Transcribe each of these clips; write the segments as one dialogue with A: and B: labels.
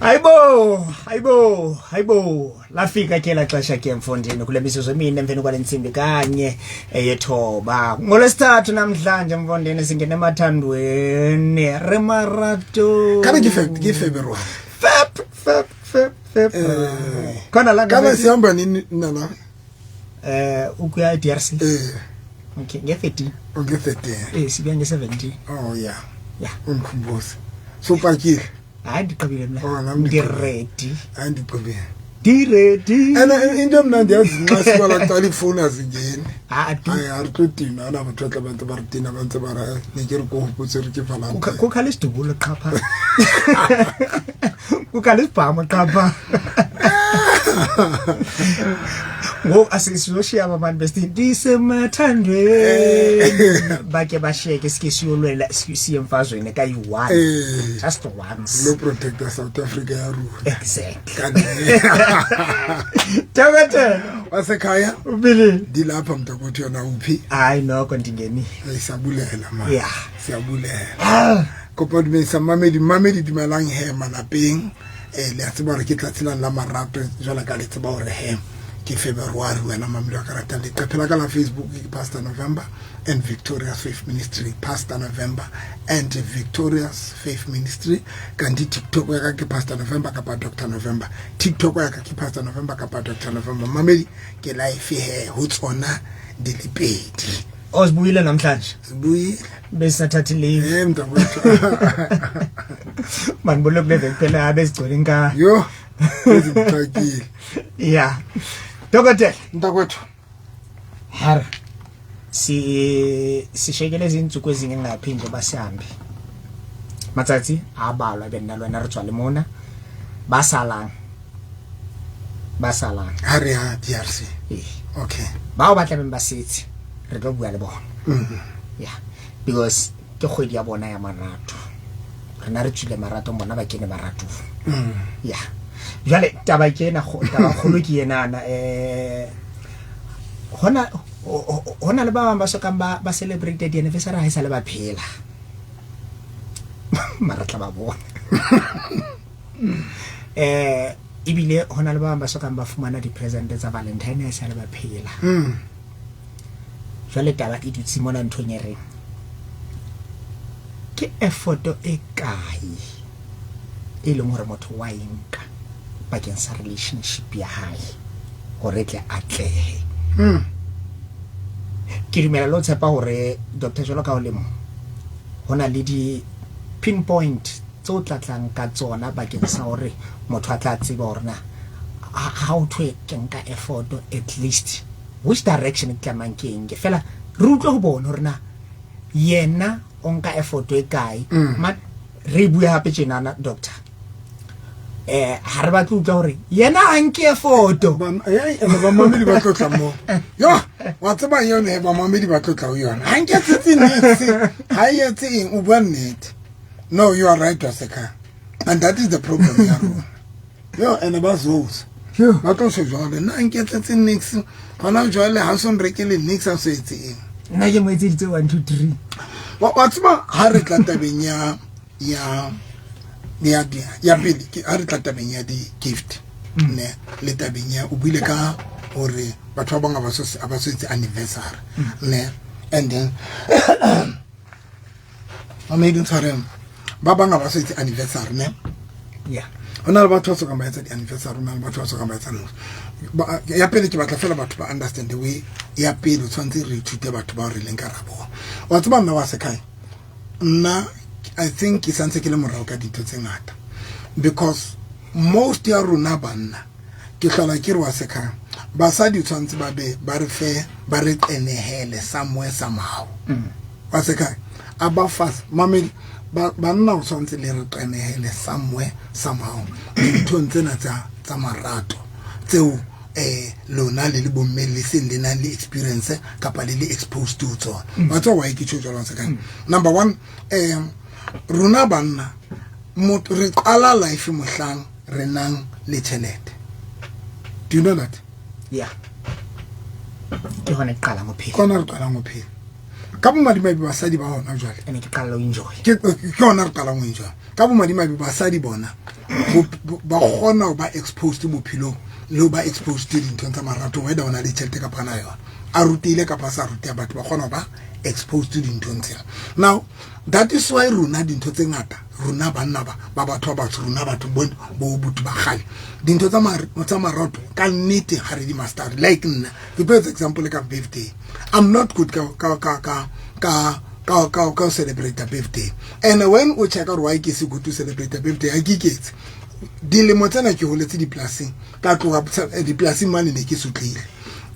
A: Hayibo, hayibo, hayibo. Lafika ke la xesha ke mfondini kule mizuzu emine emveni kwale ntsimbi kanye eyethoba. NgoLwesithathu namhlanje mfondini singena emathandweni. Remarato.
B: Kana ke Feb ke February.
A: Feb Feb Feb Feb. Khona la
B: Kana sihamba nini nana?
A: Ukuya e-DRC. Okay, nge-13.
B: Nge 13.
A: Sibuya nge-17.
B: Oh yeah.
A: Yeah.
B: Ungikhumbuze. So pakile.
A: Hayi, ndigqibile mna.
B: Oh, nami ndigqibile.
A: Ndiready.
B: Hayi, ndigqibile.
A: Ndiready.
B: And into emnandi yazi nxa sibala kuqala ifoni azingeni.
A: Ah, du.
B: Hayi, ha re tlo tina ana batho ba tla ba ntse ba re tina ba ntse ba re ne ke re ko hopotse re ke Valentine.
A: Kukhala isidubulo qha pha. Kukhala isibhamu qha pha. Ngoku asisizoshiya abantu besithi ndisemathandweni, bake bashiyeke sike siyolwela siye emfazweni kayi-one. Just once.
B: Lo protector South Africa ya rona.
A: Exactly.
B: Kanti
A: Dokotela.
B: Wasekhaya.
A: Uphilile?
B: Ndilapha mntakwethu, yona uphi?
A: Hayi, noko ndingenile.
B: Hey, siyabulela ma. Siyabulela. Kopa dumedisa mamedi, mamedi dumelang he malapeng. Le a tseba hore ke tsatsi la marato jwalo ka le tseba hore he ke February. Wena mamedi wa ka ratang leqephe la ka la Facebook ke Pastor November and Victorious Faith Ministry, Pastor November and Victorious Faith Ministry. Kanti TikTok ya ka ke Pastor November kapa Dr November. TikTok ya ka ke Pastor November kapa Dr November. Mamedi, ke live he ho tsona di le pedi.
A: Osibuyile namhlanje.
B: Sibuyile.
A: Besathatha leave.
B: Mntakwethu.
A: Manibule kule veki phela abezigcwele inkani.
B: Yo, ezimxakile.
A: Yeah. Dokotela.
B: Mntakwethu.
A: Har. Si sishekele izinsuku ezingengaphi nje basihambe. Matsatsi a balwa be nna le wena re tswa le mona. Ba salang. Ba salang.
B: Ha re ya DRC.
A: Eh.
B: Okay.
A: Bao ba tlabeng ba setse re tlo bua le bona. Yeah. Because ke kgwedi ya bona ya marato. Rena re tswile maratong, bona ba kene maratong. Yeah. Jwale taba ke ena, taba kgolo ke enana, hona le ba bang ba sokang ba celebrate di anniversary ha e sale ba phela. Mara tla ba bona. Ebile hona le ba bang ba sokang ba fumana di-present tsa Valentine ha e sale ba phela. Jwale taba e dutse mona nthong e reng ke effort e kae e leng hore motho wa e nka bakeng sa relationship ya hae hore e tle atlehe. Ke dumela le ho tshepa hore Doctor jwalo ka o le mo ho na le di pinpoint tseo tlatlang ka tsona bakeng sa hore motho a tla tseba hore na ha ho thwe ke nka effort, at least which direction ke tlamang ke eng fela re utlwe ho bona hore na yena o nka effort e kae. Ma re bue hape tjenana doctor, ha re batle utlwa hore yena ha nke effort.
B: Ene bamamedi ba tlotla mo. Yo, wa tseba yone bamamedi ba tlotla ho yona. Ha nke tsetse niks, ha e etse eng, o bua nnete. No, you are right, Waseka. And that is the problem ya rona. Yo, ene ba zosa. Ba tlo se jwale, nna nke tsetse niks. Hona jwale ha so nrekele niks, ha so etse eng.
A: Nna ke mo etseditse 1 2 3.
B: Wa tseba ha re tla tabeng ya ya ya ya pele ke ha re tla tabeng ya di gift ne le tabeng ya o buile ka hore batho ba bang ha ba so etse anniversary ne, and then mamedi ntshwareng ba bang ha ba so etse anniversary ne. Ho na le batho ba sokang ba etsa di-anniversary, ho na le batho ba sokang ba etsa no. Ya pele ke batla fela batho ba understand the way. Ya pele o tshwanetse re ithute batho bao re leng ka ra bona. Wa tseba nna wa sekhaya, nna I think ke santse ke le morao ka dintho tse ngata because most ya rona banna ke hlola ke re wa sekhaya basadi tshwanetse ba be ba re fe ba re qenehele somewhere somehow. Wa sekhaya a ba fast mamedi banna o tshwanetse le re qenehele somewhere somehow dinthong tsena tsa marato tseo lona le le bomme le seng le nang le experience kapa le le exposed to tsona. Wa tseba why ke tjho jwalo wa sekhaya? Number one, rona banna motho re qala life mohlang re nang le tjhelete. Do you know that?
A: Yeah, ke hona ke qalang ho phela.
B: Kona re qalang ho phela. Ka bomadimabe basadi ba hona jwale,
A: ene ke qala ho enjoy.
B: Ke hona re qalang ho enjoy. Ka bomadimabe basadi bona ba kgona ho ba exposed bophelong le ho ba exposed dinthong tsa marato, whether o na le tjhelete kapa na yona, a rutehile kapa a sa ruteha, batho ba kgona ho ba exposed dinthong tsena. Now that is why rona dintho tse ngata, rona banna ba batho ba batsho, rona batho bo buti ba kgale, dintho tsa marato ka nnete ga re di master. Like nna ke tlo etsa example ka birthday. I'm not good ka celebrate a birthday. And when o checka gore why ke se good to celebrate a birthday, ha ke iketse dilemo tsena ke holetse dipolasing, ka tloga dipolasing mane ne ke sotlehile.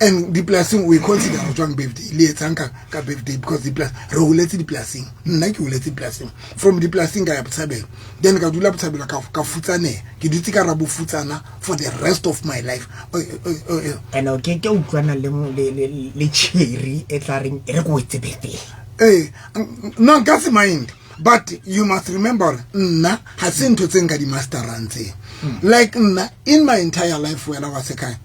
B: And dipolasing o e consider jwang birthday? Le etsang ka birthday? Because dipolas re holetse dipolasing, nna ke holetse dipolasing. From dipolasing ka ya Botshabelo, then ka dula Botshabelo, ka futsaneha, ke dutse ka rabofutsana for the rest of my life.
A: And o ke ke utlwana le cherry e tla reng e re ko etse birthday.
B: Ee, no, nka se mind, but you must remember gore nna ga se ntho tse nka di masterang tseo. Like nna in my entire life, wena wa sekhaya,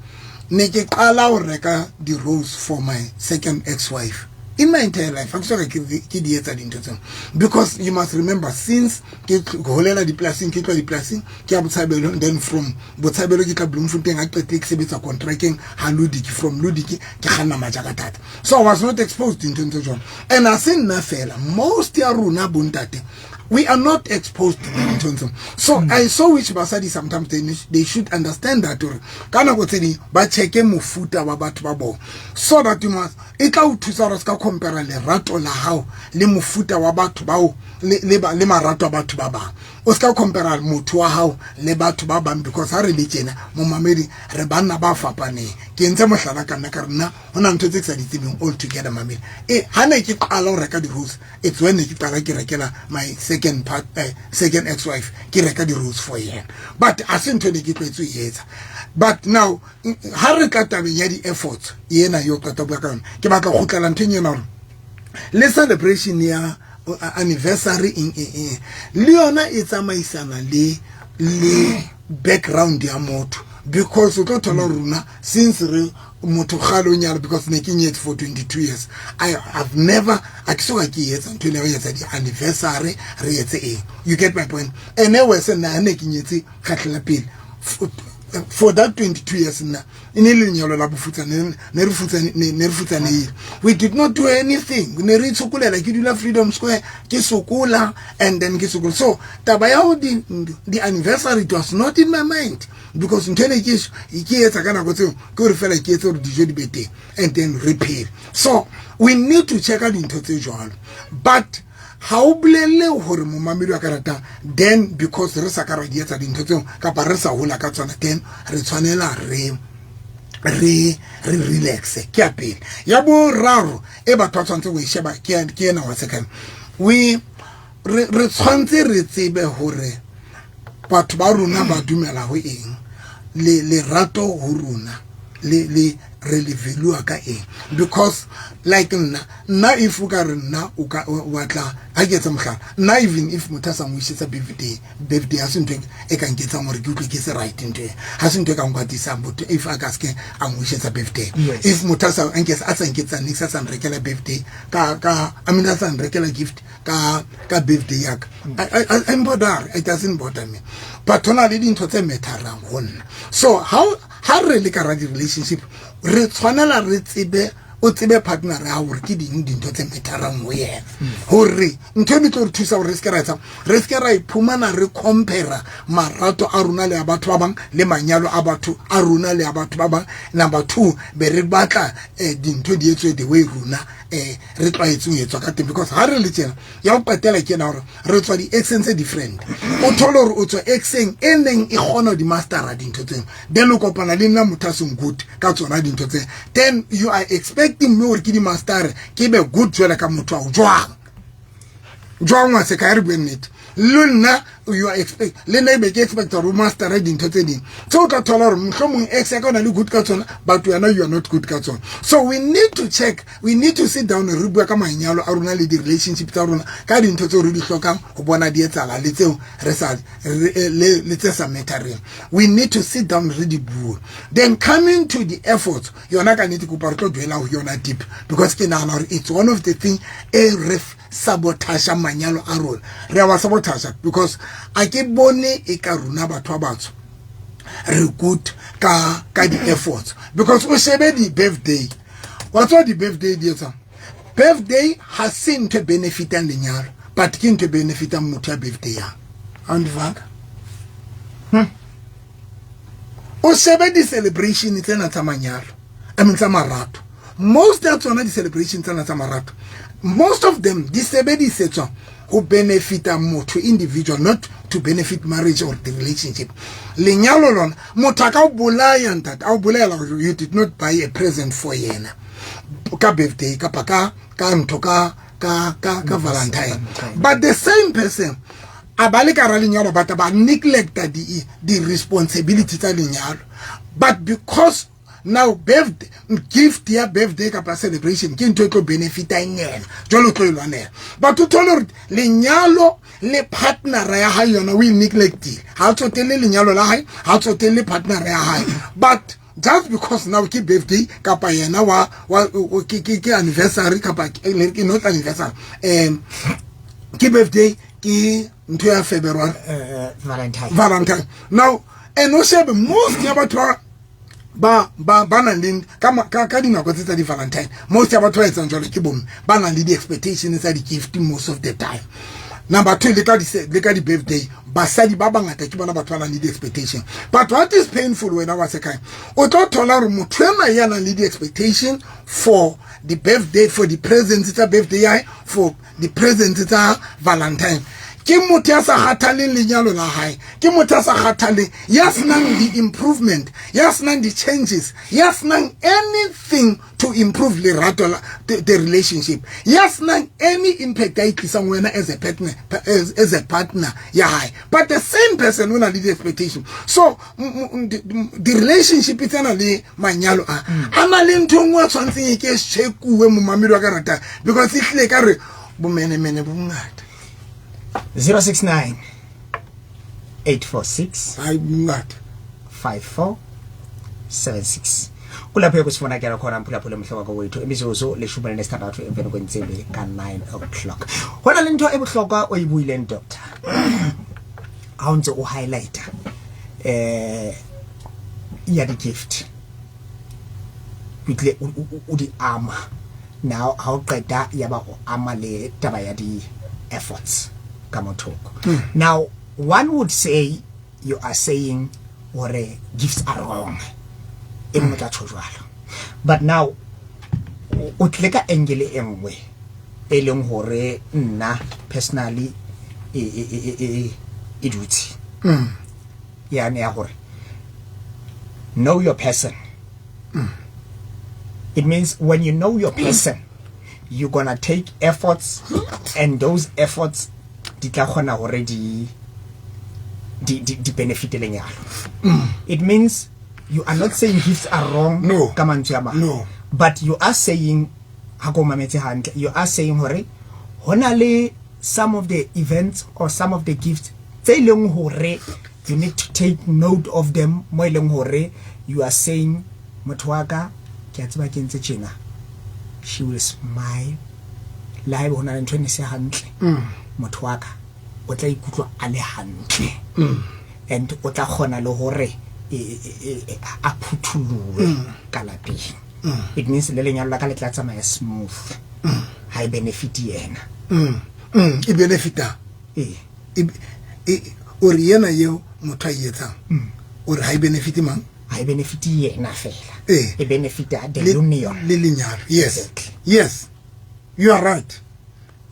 B: ne ke qala ho reka di-rose for my second ex-wife. In my entire life ha ke soka ke di etsa dintho tseo, because you must remember, since ke holela dipolasing, ke tloha dipolasing ke ya Botshabelo, then from Botshabelo ke tla Bloemfontein, ha qetile ke sebetsa contracting ha Ludiki, from Ludiki ke kganna majakatata. So I was not exposed dinthong tse jwalo. And ha se nna fela, most ya rona bontate, we are not exposed to dinthong tseo. So I saw which basadi sometimes they should understand that hore ka nako tse ding ba checke mofuta wa batho ba bona, so that you must e tla o thusa gore se ka compare lerato la hao le mofuta wa batho bao le marato a batho ba bang. O se ka compare motho wa hao le batho ba bang, because ha re le tjena, momamedi, re banna ba fapaneng. Ke entse mohlala ka nna, ka re nna ho na ntho tse ke sa di tsebeng all together. Mamedi, e ha ne ke qala ho reka di-rose, it's when ne ke qala ke rekela my second part, second ex wife, ke reka di-rose for yena, but a se ntho e ne ke tlwaetse ho e etsa. But now ha re tla tabeng ya di-efforts ena yo qeta bua ka yona, ke batla ho kgutlela nthong ena hore le celebration ya anniversary eng le yona e tsamaisana le background ya motho, because o tlo thola hore rona since re motho kgale o nyala, because ne ke nyetse for 22 years, I have never, a ke soka ke etsa ntho ene re etsa di-anniversary, re etse eng, you get my point? Ene wese nna ha ne ke nyetse kgatlho la pele, for that 22 years nna e ne le lenyalo la bofutsana, ne re futsanehile. We did not do anything, ne re itshokolela. Ke dula Freedom Square, ke sokola, and then ke sokola. So taba ya ho di anniversary, it was not in my mind, because ntho ene ke etsa ka nako tseo ke hore fela ke etse hore dijo di be teng and then re phele. So we need to checka dintho tse jwalo, but ha o bolelle hore momamedi wa ka ratang, then because re sa ka ra di etsa dintho tseo kapa re sa hola ka tsona, then re tshwanela re relax. Ke ya pele. Ya boraro e batho ba tshwanetse go e sheba ke ena wa second, we re tshwanetse re tsebe hore batho ba rona ba dumela ho eng, le lerato ho rona le re le value ka eng. Because like nna if o ka re nna o ka o batla ha ke etse mohlala, nna even if motho a sa nwishetsa birthday, birthday ha se ntho e ka nketsang hore ke utlwe ke se right. Ntho e ha se ntho e ka nkwatisang, but if a ka se ke a nwishetsa birthday, if motho a sa nketsa nix, a sa nrekela birthday ka, I mean, a sa nrekela gift ka birthday ya ka, I bother, it doesn't bother me. But hona le dintho tse matterang ho nna. So how ha re le ka ra di-relationship, re tshwanela re tsebe, o tsebe partner ya hore ke ding dintho tse matterang ho yena, hore ntho e tlo re thusa hore re se ke ra etsa, re se ke ra iphumana re compare marato a rona le a batho ba bang, le manyalo a batho a rona le a batho ba bang. Number two, be re batla dintho di etswe the way rona re tlwaetseng ho etswa ka teng, because ha re le tjena. Ya ho qetela ke ena, hore re tswa di-accent tse different. O thole hore o tswa accent e neng e kgona ho di mastera dintho tseno, then o kopana le nna motho a seng good ka tsona dintho tseno, then you are expecting me hore ke di mastere, ke be good jwale ka motho ao. Jwang jwang wa se ka re bue nnete le nna? You are expect le nna ebe ke expect gore o mastere dintho tse ding tse o tla thola gore mohlomong ex ya ka o na le good ka tsona, but wena you are not good ka tsona. So we need to check, we need to sit down, re bua ka manyalo a rona le di-relationship tsa rona, ka dintho tseo re di hlokang go bona di etsala le tseo re sa le tse sa mattereng. We need to sit down, re di bue. Then coming to the efforts, yona ka nnete kopa re tlo dwela ho yona deep, because ke nagana gore it's one of the thing e re sabotage manyalo a rona. Re a wa sabotage because a ke bone e ka rona batho ba batsho re good ka di-efforts, because o shebe di-birthday, wa tswa di-birthday di etsang. Birthday ha se ntho e benefitang lenyalo, but ke ntho e benefitang motho ya birthday yang andivaka. O shebe di-celebration tsena tsa manyalo, I mean tsa marato. Most ya tsona di-celebration tsena tsa marato, most of them di sebedisetswa ho benefita motho individual, not to benefit marriage or the relationship. Lenyalo lona, motho a ka o bolaya, ntate, a o bolela gore you did not buy a present for yena ka birthday kapa ka ntho ka Valentine, but the same person a ba le ka ra lenyalo, but ba neglecta di responsibility tsa lenyalo. But because now birthday gift ya birthday kapa celebration ke ntho e tlo benefitang yena, jwale o tlo e lwanela. But o thole gore lenyalo le partnera ya hae yona o e neglectile, ha o tsotelle lenyalo la hae, ha o tsotelle partnera ya hae, but just because now ke birthday kapa yena wa ke anniversary kapa ke not anniversary, ke birthday, ke ntho ya February.
A: Valentine.
B: Valentine. Now and o shebe most ya batho ba nang le ka dinako tse tsa di-Valentine, most ya batho ba etsang jwalo ke bomme ba nang le di-expectation tsa di-gift most of the time. Number two, le ka di-birthday, basadi ba bangata ke bona batho ba nang le di-expectation. But what is painful, wena wa sekhaya, o tlo thola gore motho ena ya nang le di-expectation for the birthday, for the presents tsa birthday ya hae, for the presents tsa Valentine, ke motho ya sa kgathaleng lenyalo la hae, ke motho ya sa kgathaleng, ya senang di-improvement, ya senang di-changes, ya senang anything to improve lerato la the relationship, ya senang any impact a e tlisang wena as a partner ya hae. But the same person o na le di-expectation. So di-relationship tsena le manyalo a na le ntho e nngwe a tshwanetseng e ke checkuwe, momamedi wa ka ratang, because e hlile ka re bomenemene bo bongata.
A: 069 846
B: Hayi, bongata.
A: 5476, kulapho ekusifonakela khona, mphulaphula mhlobo wethu. Imizuzu 16 emveni kwentsimbi ka-9 o'clock. Ho na le ntho e bohlokwa o e buileng, doctor, ha o ntse o highlighta ya di-gift, o tlile o di ama. Now ha o qeta ya ba o ama le taba ya di-efforts ka mothoko. Now one would say you are saying hore gifts are wrong, e mongwe tla tjho jwalo. But now o tlile ka angle e nngwe e leng hore nna personally e dutse yane ya hore know your person. It means when you know your person, you're gonna take efforts, and those efforts di tla kgona hore di benefit lenyalo. It means you are not saying gifts are wrong.
B: No.
A: Ka mantswe a mang.
B: No.
A: But you are saying, ha ko mametse hantle, you are saying hore hona le some of the events or some of the gifts tse leng hore you need to take note of them, mo e leng hore you are saying, motho wa ka, ke a tseba ke ntse tjena, she will smile le haebe hona le ntho e ne se hantle. Motho wa ka o tla ikutlwa a le hantle and o tla kgona le hore a phuthulue ka lapeng. It means le lenyalo la ka le tla tsamaya smooth, ha e benefit yena.
B: E benefita.
A: Ee.
B: O re yena eo motho a e etsang, o re ha e benefite mang?
A: Ha e benefit yena fela.
B: Ee.
A: E benefita the union.
B: Le lenyalo, yes.
A: Exactly.
B: Yes, you are right,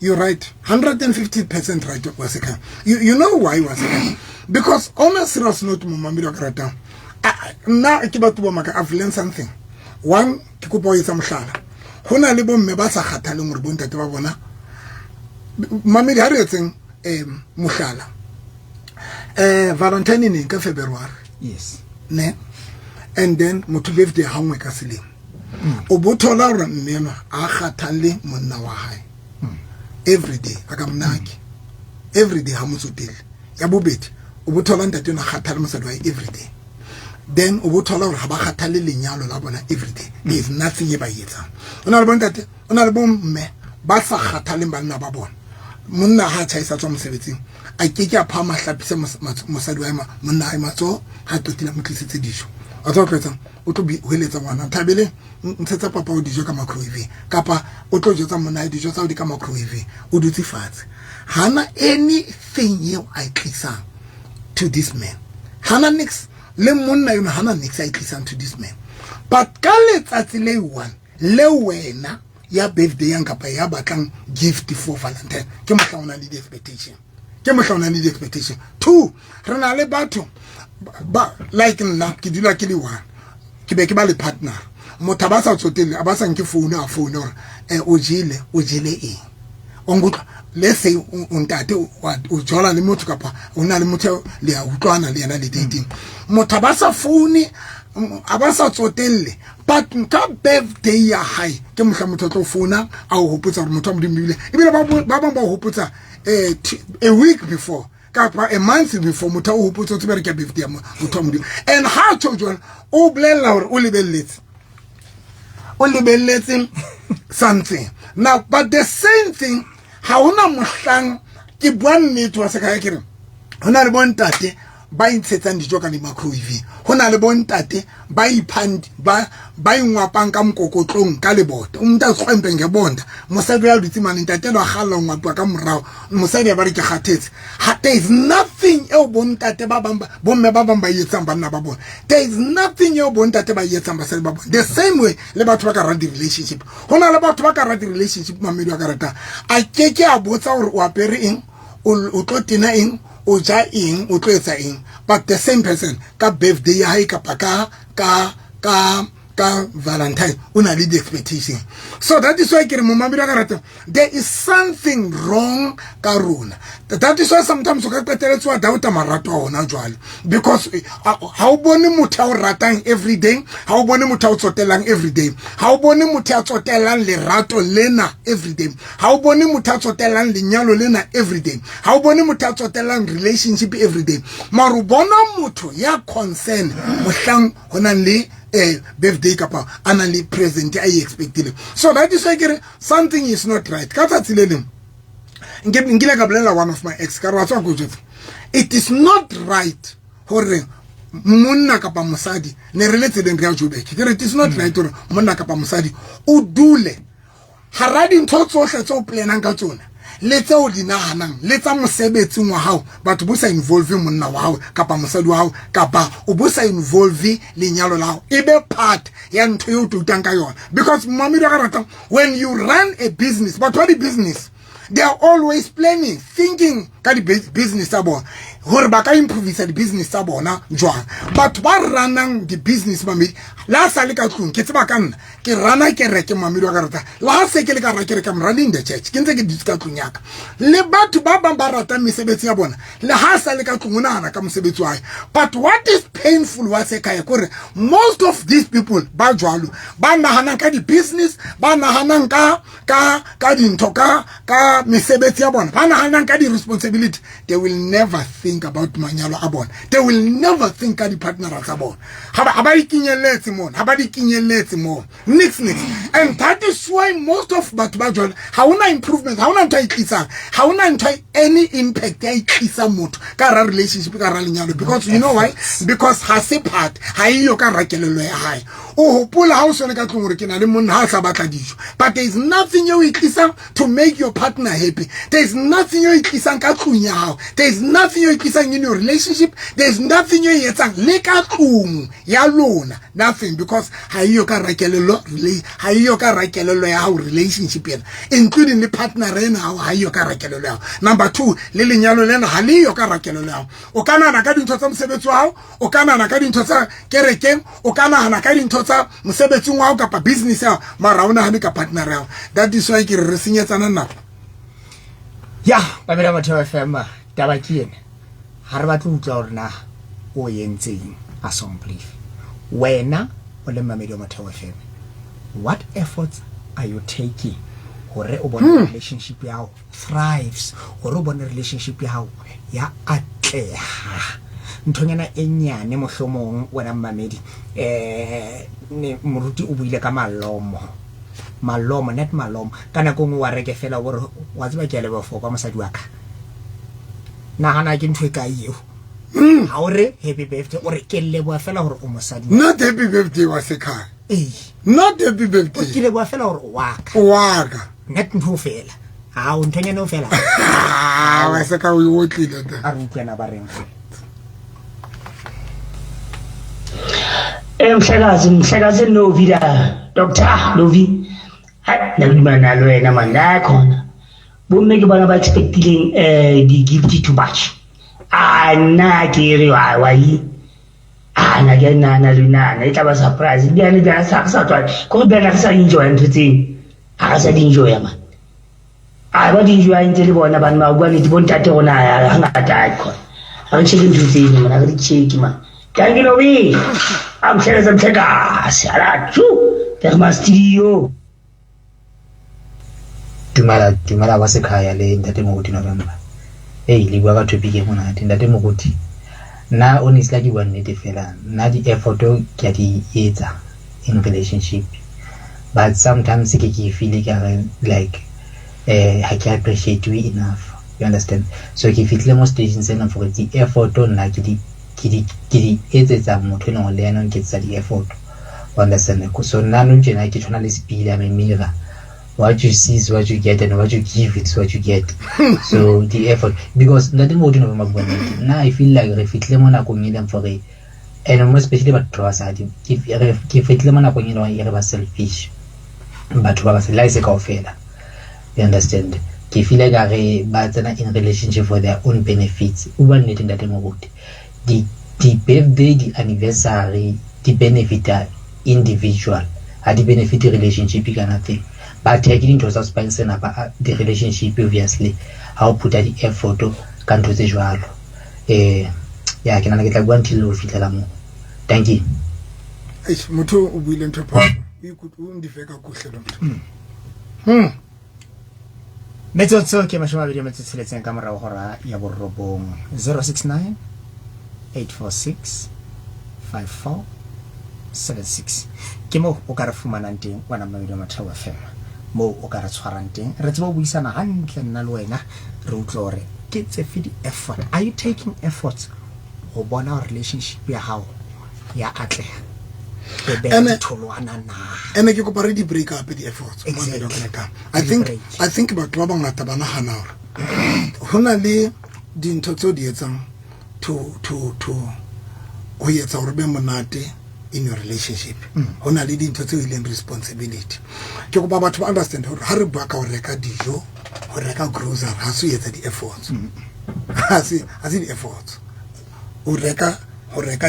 B: you're right, 150% right, waseka. You know why, waseka? Because on a serious note, momamedi wa ka ratang, nna ke batho ba maka, I've learned something. One, ke kopa ho etsa mohlala, ho na le bomme ba sa kgathaleng hore bontate ba bona. Mamedi, ha re etseng mohlala. Valentine neng ka February.
A: Yes.
B: Ne, and then motho birthday ha nngwe ka selemo. O bo thola hore mme enwa a kgathalle monna wa hae every day, a ka monake every day, ha motsotelle. Ya bobedi, o bo thola ntate enwa a kgathale mosadi wa hae every day. Then o bo thola hore ha ba kgathalle lenyalo la bona every day. There is nothing e ba e etsang. O na le bontate, o na le bomme ba sa kgathaleng banna ba bona. Monna ha a tjhaisa tswa mosebetsing, a ke ke a phama hlapise mosadi wa hae, monna hae matsoho, ha qetile a mo tlisetse dijo. Wa tseba o tlo etsang? O tlo hweletsa ngwana, Thabele, ntshetsa papa o dijo ka microwave, kapa o tlo jwetsa monna hae dijo tsa hao di ka microwave. O dutse fatshe, hana anything eo a e tlisang to this man, hana nix. Le monna yona hana nix a e tlisang to this man. But ka letsatsi le one le wena ya birthday yang kapa ya batlang gift for Valentine, ke mohla o nang le di-expectation, ke mohla o nang le di-expectation. Two, re na le batho ba like nna, ke dula ke le one, ke be ke ba le partner, motho a ba sa tsotelle, a ba sa nke phone, a phone hore o jele, o jele eng, o nkutlwa. Le say o ntate o jola le motho kapa o na le motho le a utlwana le yena le dating, motho a ba sa phone, a ba sa tsotelle. But ka birthday ya hae ke mohla motho a tlo founa, a o hopotsa hore motho wa Modimo, ebile ba bang ba o hopotsa a week before kapa a month before. Motho o hopotsa, o tsebe re ke birthday ya motho wa Modimo. And ha tjho jwalo, o bolella hore o lebelletse, o lebelletse something now. But the same thing, ha hona mohlang, ke bua nnete wa seka, ke re ho na le bontate ba intshetsang dijo ka di-microwave, ho na le bontate ba iphang, ba ingwapang ka mokokotlong ka lebota. Umuntu azikrwempe ngebonda, mosadi ya dutse mane, ntate lo a kgalla ho ngwapiwa ka morao, mosadi ya ba re ke kgathetse. There is nothing eo bontate ba bang, bomme ba bang ba e etsang banna ba bona. There is nothing eo bontate ba e etsang basadi ba bona. The same way le batho ba ka rata di-relationship, ho na le batho ba ka rata di-relationship, mamedi wa ka ratang, a ke ke a botsa hore o apere eng, o tlo tena eng, o ja eng, o tlo etsa eng. But the same person ka birthday ya hae kapa ka Valentine o na le di-expectation. So that is why ke re, momamedi wa ka ratang, there is something wrong ka rona. That is why sometimes o ka qeteletse wa doubta marato a ona jwale, because ha o bone motho a o ratang every day, ha o bone motho a o tsotellang every day, ha o bone motho a tsotellang lerato lena every day, ha o bone motho a tsotellang lenyalo lena every day, ha o bone motho a tsotellang relationship every day. Mara o bona motho ya concern mohlang ho nang le birthday kapa a nang le present a e expectile. So that is why ke re something is not right. Ka tsatsi le leng nkile ka bolela one of my ex, ka re, wa tswa ko jwetsa, it is not right hore monna kapa mosadi, ne re le tseleng re ya Joburg, ke re it is not right hore monna kapa mosadi o dule hara dintho tsohle tse o planang ka tsona le tseo di nahanang le tsa mosebetsing wa hao, batho bo sa involve monna wa hao kapa mosadi wa hao, kapa o bo sa involve lenyalo la hao, e be part ya ntho eo toutang ka yona. Because mamedi wa ka ratang, when you run a business, batho ba di-business, they are always planning, thinking ka di-business tsa bona hore ba ka improvisa di-business tsa bona jwang. Batho ba runang di-business, mamedi, le ha sa le ka tlung, ke tseba ka nna ke rana kereke, mamedi wa ka rata, le ha se ke le ka ra kereke, I'm running the church ke ntse ke dutse ka tlung yaka. Le batho ba bang ba ratang mesebetsi ya bona, le ha sa le ka tlung o nahana ka mosebetsi wa hae. But what is painful wa se kae kore most of these people ba jwalo, ba nahanang ka di-business, ba nahanang ka dintho, ka mesebetsi ya bona, ba nahanang ka di-responsibility, they will never think about manyalo a bona, they will never think ka di-partnera tsa bona. Ha ba ikenyelletse mona, ha ba di kenyelletse mo nix nix. And that is why most of batho ba jwalo ha hona improvement, ha hona ntho a e tlisang, ha hona ntho any impact ya e tlisang motho ka hara relationship, ka hara lenyalo. Because you know why? Because ha se part, ha eyo ka hara kelello ya hae. O hopola ha o sone ka tlung hore ke na le monna, ha a sa batla dijo, but there is nothing eo e tlisang to make your partner happy. There is nothing eo e tlisang ka tlung ya hao. There is nothing eo e tlisang in your relationship. There is nothing eo e etsang le ka tlung ya lona, nothing, because ha eyo ka hara kelello, ha eyo ka hara kelello ya hao relationship ena, including le partner ena hao, ha eyo ka hara kelello ya hao. Number two, le lenyalo lena ha le yo ka hara kelello ya hao. O ka nahana ka dintho tsa mosebetsi wa hao, o ka nahana ka dintho tsa kerekeng, o ka nahana ka dintho tsa mosebetsing wa hao kapa business ya hao, mara ha o nahane ka partner ya hao. That is why ke re re senyetsana nako.
A: Ya, Mamela Motheo FM, taba ke ena. Ha re batle ho utlwa hore na o entseng assemblife. Wena o le mmamedi wa Motheo FM, what efforts are you taking hore o bone relationship ya hao thrives, hore o bone relationship ya hao ya atleha? Nthonyana e nyane mohlomong wena mmamedi, ne moruti o buile ka malomo, malomo net malomo ka nako nngwe wa reke fela o re wa tseba ke a leboha for kwa mosadi wa ka. Nahana ke ntho e kae eo? Ha o re happy birthday, o re ke leboha fela hore o mosadi wa
B: Not happy birthday wa sekhaya.
A: Ee.
B: Not happy birthday.
A: Ke leboha fela hore o wa ka.
B: Wa ka.
A: Net ntho fela. Ha o nthonyana o fela.
B: Ah, wa seka o otlile
A: ta. A re utlwana ba reng.
C: Mhlekazi, Mhlekazi Novi la, Doctor Novi. Hai, nna ke dumellana le wena man, la khona. Bomme ke bona ba expectileng di-gift too much. Ah, nna ke re wa wa yi. Ah, nna ke nahana le nana e tla ba surprise. Bjale bjale sa re sa tlwaela. Ke gore bjale re sa enjoy ntho tseo. Ha re sa di enjoy man. A ba di enjoy ntse le bona bana ba bua nnete bo ntate rona ha ngata a khona. Ha re check ntho tseno man, ha re di check man. Thank you Novi. A mhlekazi mhlekazi. Ala chu. Bergman Studio.
D: Dumela, dumela wa sekhaya le ntate Moruti November. Hey, le bua ka topic e monate ntate Moruti. Nna honestly ke bua nnete fela, nna di effort ke a di etsa in relationship. But sometimes ke ke feel ka re like ha ke appreciate you enough. You understand? So ke fihlile mo stage se leng gore di effort nna ke di ke di ke di etsetsa motho e leng hore le yena o nketsetsa di effort. You understand? So nna nou tjena ke tshwana le sepili, I'm a mirror. What you see is what you get, and what you give is what you get. So the effort, because ntate Moruti November bua nnete, nna I feel like re fihlile mo nakong e leng gore, and more especially batho ba basadi, ke fihlile mo nakong e leng gore e re ba selfish. Batho ba basadi, la e se kaofela. You understand? Ke feel like re ba tsena in relationship for their own benefits. O bua nnete ntate Moruti. Di birthday, di anniversary, di benefita individual. Ha di benefit relationship ka nothing. But ya ke dintho tsa spice na ba di relationship obviously ha o put di effort ka ntho tse jwalo. Ya ke nana ke tla bua until o fihlela mo. Thank you.
B: Eish, motho o buile ntho phoso. O ikutlwa o ndifeka kuhle lo motho.
A: Metsotso ke 26 ka morago hora ya borobong. 069 846 5476 ke moo o ka re fumanang teng wena mmamedi wa Motheo FM, moo o ka re tshwarang teng re tsebe ho buisana hantle nna le wena, re utlwe hore ke tsefe di-effort. Are you taking efforts ho bona hore relationship ya hao ya atleha, e beha ditholwana na?
B: Ene ke kopa re di break up di-efforts.
A: Exactly.
B: I think
A: Di break.
B: I think batho ba bangata ba nahana hore ho na le dintho tseo di etsang to ho etsa hore be monate in your relationship. Ho na le dintho tseo e leng responsibility. Ke kopa batho ba understand hore ha re bua ka ho reka dijo, ho reka grocery, ha se ho etsa di-efforts. Ha se di-efforts. Ho reka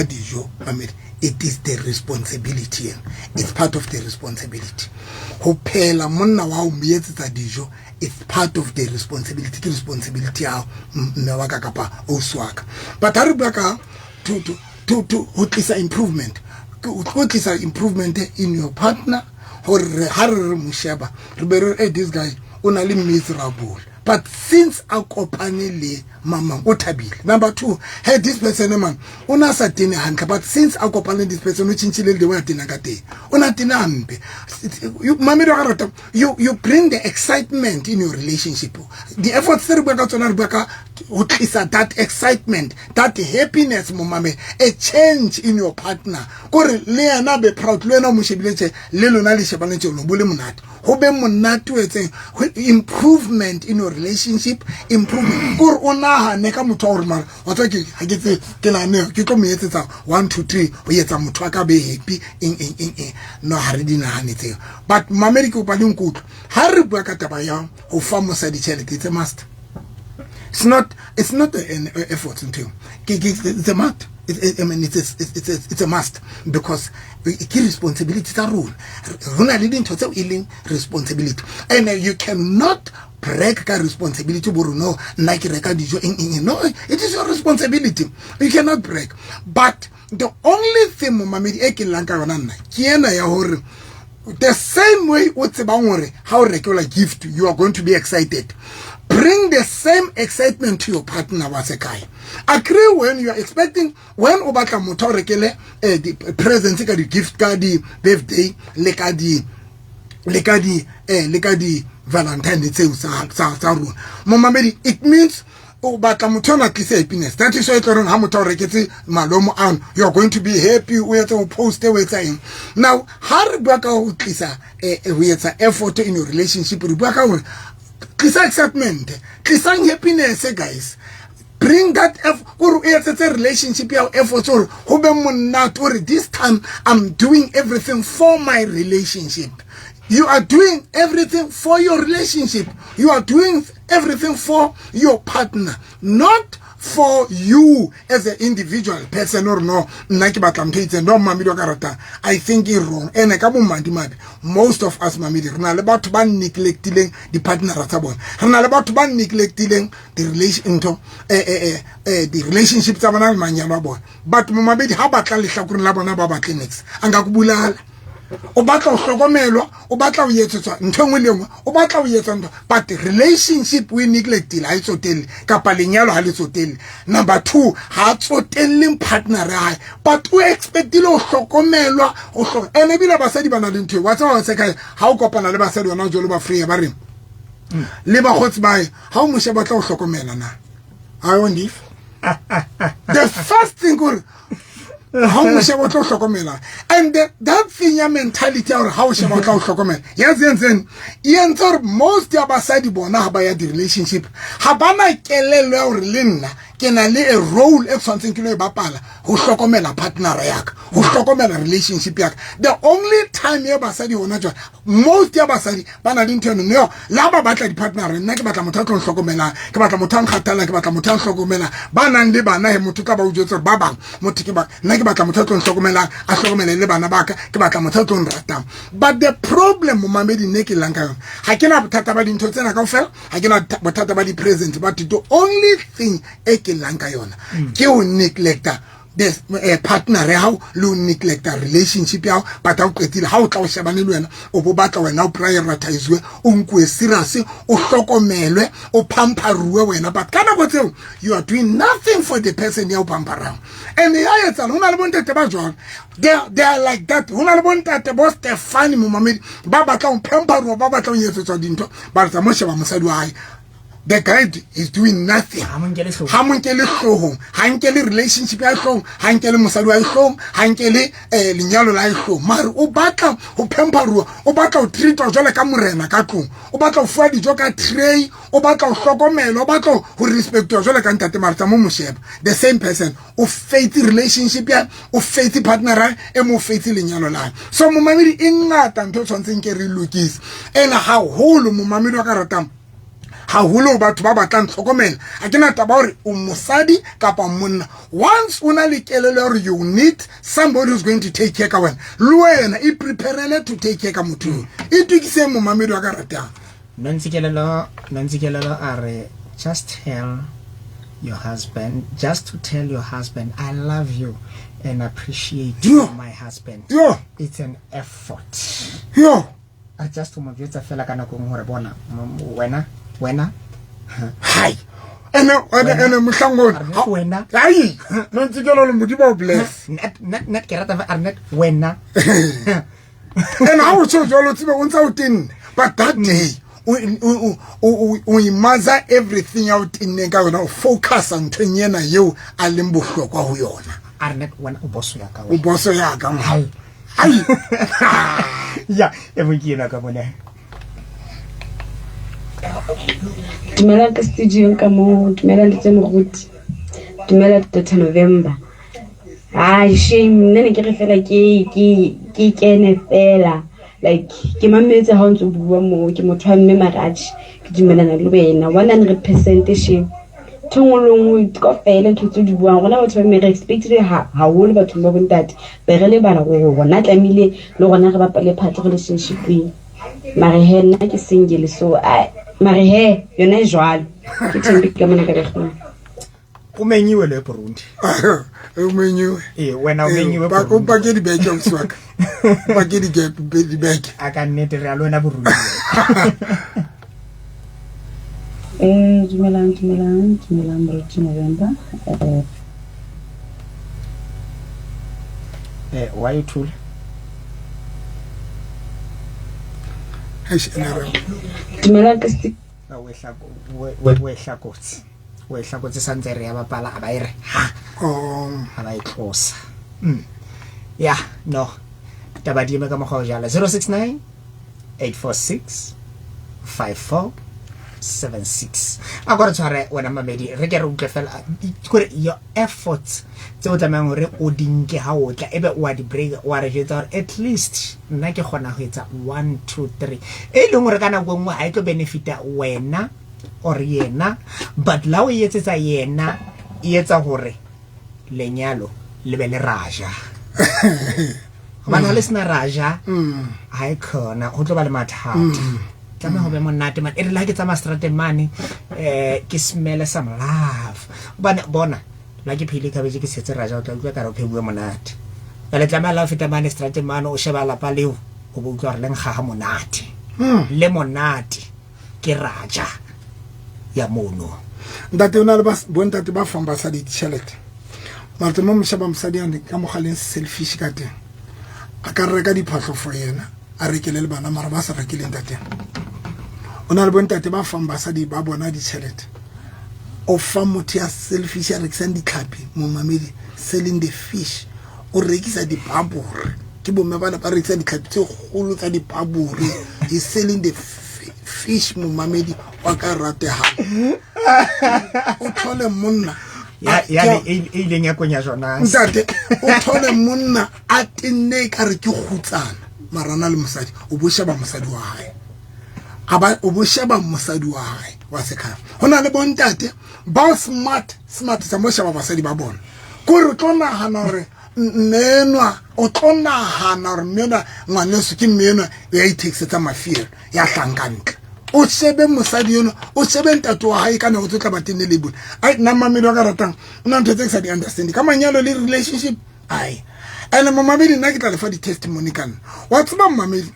B: dijo, mamedi, it is the responsibility. It's part of the responsibility. Ho phela monna wa hao mo etsetsa dijo, it's part of the responsibility. Ke responsibility ya hao, mme wa ka kapa ausi wa ka. But ha re bua ka to ho tlisa improvement, ke ho tlo tlisa improvement in your partner, hore ha re re mo sheba, re be re, hey, this guy o na le miserable, but since a kopane le mamang o thabile. Number two, hey, this person man o na sa tene hantle, but since a kopane le this person o tjhentjhile le way a tenang ka teng, o na tena hampe. Mamedi wa ka rata, you bring the excitement in your relationship. The efforts tse re bua ka tsona, re bua ka ho tlisa that excitement, that happiness mo mame, a change in your partner, kore le yena be proud, le wena o mo shebile tje, le lona le shebane tje, lo bo le monate, ho be monate o etseng improvement in your relationship, improvement kore o nahane ka motho wa hore mara wa tseba ke ha ke tse ke nahane ke tlo mo etsetsa 1 2 3 ho etsa motho a ka be happy eng eng eng eng. No, ha re di nahane tseo. But mamedi, ke kopa le nkutlwe ha re bua ka taba ya ho fa mosadi tjhelete, it's a must. It's not an effort ntho eo. It's a must. I mean, it's a must because ke responsibility tsa rona. Ho na le dintho tseo e leng responsibility, and you cannot brag ka responsibility bo re no, nna ke reka dijo, eng eng eng. No, it is your responsibility, you cannot brag. But the only thing, momamedi, e ke llang ka yona nna ke ena ya hore the same way o tsebang hore ha o rekelwa gift you are going to be excited, bring the same excitement to your partner wa sekae. Agree, when you are expecting, when o batla motho a o rekele di-presents ka di-gift, ka di-birthday, le ka di Valentine tseo tsa rona, momamedi, it means o batla motho ona tlise happiness. That is why e tlo reng ha motho a o reketse malomo ano, you are going to be happy, o etse, o poste, o etsa eng. Now ha re bua ka ho tlisa ho etsa effort in your relationship, re bua ka hore tlisa excitement, tlisang happiness, guys. Bring that gore o etsetse relationship ya effort, gore ho be monate, gore this time I'm doing everything for my relationship. You are doing everything for your relationship, you are doing everything for your partner, not for you as an individual person, or no, nna ke batla ntho e itseng. No, mamedi wa ka ratang, I think e wrong. Ene ka bomadimabe, most of us, mamedi, re na le batho ba neglectileng di-partnera tsa bona, re na le batho ba neglectileng di-relation ntho di-relationship tsa bona le manyalo a bona. But momamedi, ha batla lehlakoreng la bona, ba batle niks, a nka ko bulala. O batla ho hlokomelwa, o batla ho etsetswa ntho e nngwe le nngwe, o batla ho etsa ntho, but relationship o e neglectile, ha e tsotelle, kapa lenyalo ha le tsotelle. Number two, ha tsotelle partner ya hae, but o expectile ho hlokomelwa o ene. Ebile basadi ba na le ntho e wa tseba se kae, ha o kopana le basadi ona jalo ba free, ba reng le bakgotsi ba hae, ha o moshe batla ho hlokomela na. I won't if the first thing gore ha o sheba o tlo hlokomela. And that thing ya mentality ya hore ha o sheba o tla o hlokomela, yazi yentseng, e entse hore most ya basadi bona ha ba ya di-relationship ha ba na kelello ya hore le nna ke na le a role e tshwanetseng ke lo e bapala ho hlokomela partner ya ka, ho hlokomela relationship ya ka. The only time ya basadi hona jwale, most ya basadi ba na le ntho eno neo, le ha ba batla di-partner, nna ke batla motho a tlo nhlokomelang, ke batla motho a nkgathallang, ke batla motho a nhlokomelang. Ba nang le bana he, motho ka ba o jwetse gore ba bang motho ke ba, nna ke batla motho a tlo nhlokomelang, a hlokomele le bana ba ka, ke batla motho a tlo nratang. But the problem, momamedi, nne ke llang ka yona, ha ke na bothata ba dintho tsena kaofela, ha ke na bothata ba di-present, but the only thing e ke llang ka yona ke ho neglecta the partner ya hao le ho neglecta relationship ya hao. But ha o qetile, ha o tla o shebane le wena, o bo batla wena o prioritize, o nkuwe serious, o hlokomelwe, o pamperiwe wena, but ka nako tseo you are doing nothing for the person ya o pamperang. And ya etsala, ho na le bontate ba jwalo, they are like that. Ho na le bontate bo Stefani, momamedi, ba batlang ho pamperiwa, ba batlang ho etsetswa dintho, ba re tsa mo sheba mosadi wa hae, the guy is doing nothing.
A: Ha mo nkele hloohong.
B: Ha mo nkele hloohong, ha nkele relationship ya hloohong, ha nkele mosadi wa hloohong, ha nkele lenyalo la hloohong, mare o batla ho pamperiwa, o batla ho treatwa jwale ka morena ka tlung, o batla ho fuwa dijo ka tray, o batla ho hlokomelwa, o batla ho respectwa jwale ka ntate. Mare tsa mo mosheba, the same person o faith relationship ya o faith partner e mo faith lenyalo la hae. So momamedi, e ngata ntho e tshwanetseng ke re lokise ene haholo, momamedi wa ka ratang haholo, batho ba batlang tlhokomela, ha ke na taba hore o mosadi kapa monna. Once o na le kelello ya hore you need somebody who's going to take care ka wena, le wena e preparele to take care ka motho eo. E tukiseng, momamedi wa ka ratang.
A: Nontsikelelo a re, just tell your husband, just to tell your husband, "I love you and appreciate you, my husband."
B: Yo.
A: It's an effort.
B: Yo.
A: A just mo jwetsa fela ka nako e nngwe hore bona wena wena.
B: Hai, ene mohlang
A: A re net wena.
B: Ai, Nontsikelelo, Modimo o bless.
A: Net net net, ke rata a re net wena.
B: And ha o tjho jwalo, tsebe o ntsa o tenne, but that day o imaza everything ya o tenneng ka yona, o focusa nthong ena eo a leng bohlokwa ho yona.
A: A re net wena, o boso ya ka.
B: O
A: wena.
B: Boso ya ka mo.
A: Hai.
B: Ai.
A: Ya e mong ke ena ka bona.
E: Dumela ka studio ka moo, dumela le tse moruti, dumela Dr November. Ai shame, nna ne ke re fela ke kene fela, like ke mametse ha o ntso bua moo. Ke motho wa mme maratjhe, ke dumelana le wena 100%. Shame, ntho e nngwe le nngwe kaofela, ntho tse di buang, rona batho ba mme re expectile haholo bathong ba bontate, be re lebala gore rona tlamehile le rona re bapale part relationshipeng. Mare he, nna ke single, so Mare he yona e jwalo. Ke Thembi ka mona ka Bergman.
A: Umenyiwe lo eBurundi.
B: Umenyiwe.
A: Eh wena umenyiwe.
B: O pake dibeke ausi wa ka. O pake dibeke.
A: A ka nnete re a le wena Burundi.
F: Dumelang, dumelang, dumelang Moruti November.
A: Why you thula?
B: Eish, NRM.
E: Dumelang ka sti-
A: Wehla kotsi. Wehla kotsi santse re ya bapala a ba e re ha. A ba e tlosa. Ya, no. Taba di eme ka mokgwa o jalo. 069 846 5476. A ko re tshware wena mamedi re ke re utlwe fela kore your efforts tse o tlamehang hore o di nke ha o tla ebe o a di break wa re jwetsa hore at least nna ke kgona ho etsa 1 2 3 e leng hore ka nako e nngwe ha e tlo benefita wena or yena but la o e etsetsa yena e etsa hore lenyalo le be le raja gobane ga le sena raja ga e kgona go tlo ba le mathata. Tlameha ho be monate man e re le ha ke tsamaya strateng mane ke smele some love gobane bona la ke phehile cabbage ke setse raja o tla utlwa kare o pheuwe monate. Jwale tlameha la o feta mane strateng mane o sheba lapa leo o bo utlwa hore le nkga ha monate. Le monate ke raja ya mono.
B: Ntate o na le bontate ba fang basadi ditjhelete. Mara mo mosheba mosadi ane ka mokgwa leng selfish ka teng. A ka reka diphahlo for yena, a rekele le bana mara ba sa rekele ntate. O na le bontate ba fang basadi ba bona ditjhelete. O fa motho ya selfish ya rekisang ditlhapi, momamedi selling the fish. O rekisa dipabore. Ke bomme bana ba rekisa ditlhapi tse kgolo tsa dipabore. He's selling the fish momamedi wa ka ratehang. O thole monna
A: ya ya e ileng ya konya Jonas.
B: Ntate o thole monna a tenne ka re ke kgutsana marana le mosadi o bo sheba mosadi wa hae. Aba o bo sheba mosadi wa hae wa sekhaya. Ho na le bontate ba smart smart sa mo sheba basadi ba bona. Ko re tlo nahana hore mmenwa o tlo nahana hore mmenwa ngwaneso ke mmenwa ya ithekisetsa mafielo ya hlang ka ntle. O shebe mosadi eno o shebe ntate wa hae ka nako tse tla ba tenne le bone. Ai nna mamedi wa ka ratang o na ntho tse ke sa di understand ka manyalo le relationship. Ai ene momamedi nna ke tla lefa di-testimony ka nna wa tseba momamedi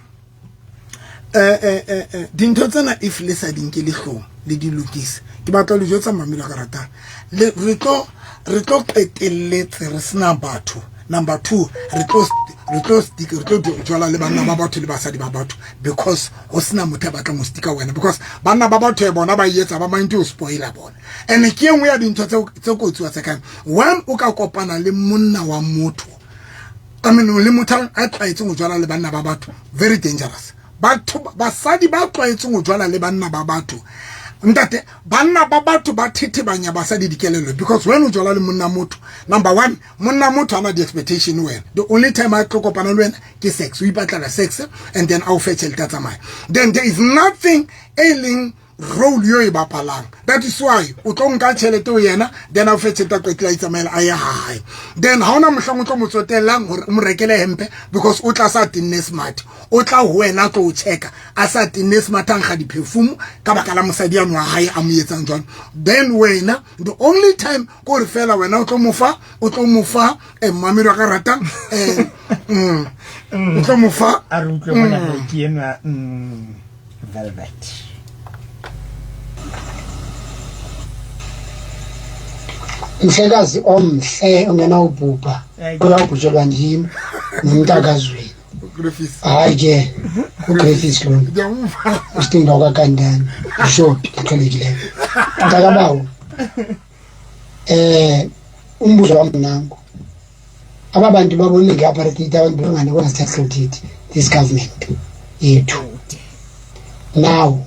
B: dintho tsena if le sa di nke lehlong le di lokise ke batla le jwetsa mamedi wa ka ratang le re tlo qetelletse re sena batho. Number 2, re tlo stick re tlo jwala le banna ba batho le basadi ba batho because ho sena motho a batlang ho sticka wena because banna ba batho e bona ba etsa ba mind ho spoiler bona. And ke e nngwe ya dintho tse kotsi wa tse when o ka kopana le monna wa motho, I mean le motho a tlwaetseng ho jwala le banna ba batho, very dangerous. Batho basadi ba tlwaetseng ho jwala le banna ba batho, ntate, banna ba batho ba thethebanya basadi dikelello because when o jwala le monna motho, number one, monna motho ana di-expectation wena. The only time a tlo kopana le wena ke sex, o ipatlela sex and then a o fe tjhelete a tsamaya. Then there is nothing e leng role yo e bapalang. That is why o tlo nka tjhelete ho yena, then a o fe tjhelete a qetela itsamaela a ye hae. Then ha ona mohlang o tlo mo tsotellang hore o mo rekele hempe because o tla sa tenne smart, o tla ho wena tlo o checka a sa tenne smart, a nkga di-perfume ka baka la mosadi ano wa hae a mo etsang jwalo. Then wena the only time ke hore fela wena o tlo mo fa mmamedi wa ka ratang o tlo mo fa.
A: A re utlwe mona ke enwa Velvet.
C: Mhlekazi omhle ongenawubhubha uyawubhujelwa ndim nomntakazweni.
B: Griffiths.
C: Hayi ke uGriffiths lona.
B: Ngiyamva.
C: Usitinda kwakandani ushopi eqhelekileyo mntakabawo. Umbuzo wami nangu: aba bantu babone nge-apartheid, abantu bengane bongasithathi this government yethu now.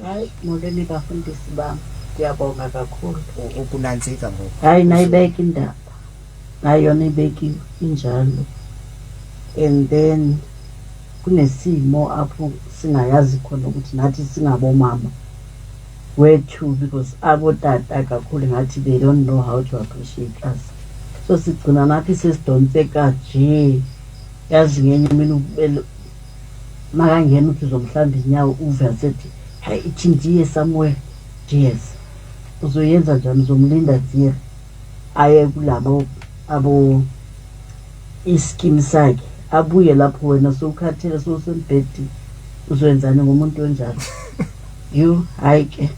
G: Hayi, molweni bafundisi bam, ndiyabonga kakhulu.
A: Ukunantsika ngoku.
G: Hayi, nayibeka indaba, hayi yona ibekiwe injalo. And then kunesimo apho singayazi khona ukuthi nathi singabomama wethu because abotata kakhulu ngathi they don't know how to appreciate us, so sigcina nathi sesidonseka nje. Yazi ngenye imini makangena uthi uzomhlamba inyawo uve asethi Hayi ithi ndiye somewhere ndiyeza. Uzoyenza njani? Uzomlinda dear aye kulabo abo iskim sakhe abuye lapho wena sowukhathele sowusembhedini. Uzoyenzani ngomuntu onjalo? You hayi ke.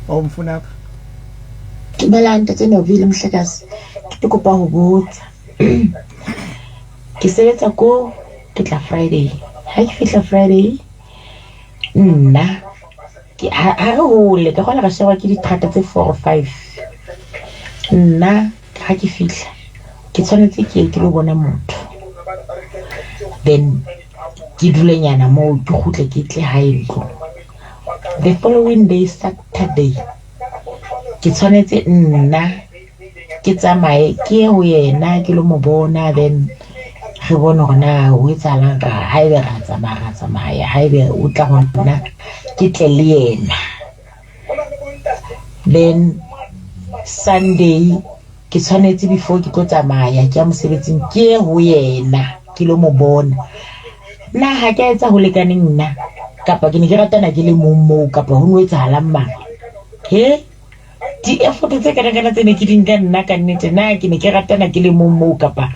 A: Awumfuna apha.
H: Dumelang Ntate Novile Mohlekazi. Ke kopa ho botsa. Ke sebetsa ko ke tla Friday. Ha ke fihla Friday nna ke ha re hole ka kgona ka shewa ke diterata tse 4 or 5. Nna ha ke fihla ke tshwanetse ke ye ke lo bona motho. Then ke dulenyana moo ke kgutle ke tle hae ntlo. The following day Saturday ke tshwanetse nna ke tsamaye ke ye ho yena ke lo mo bona, then re bone hore na ho etsahalang ka haebe ra tsamaya ra tsamaya, haebe o tla ho nna ke tle le yena. Then Sunday ke tshwanetse before ke tlo tsamaya ke ya mosebetsing ke ye ho yena ke lo mo bona. Nna ha ke a etsa ho lekaneng nna, kapa ke ne ke ratana ke le mong moo, kapa ho no etsahalang mara. He di-effort tse kana-kana tse ne ke di nka nna ka nnete, na ke ne ke ratana ke le mong moo, kapa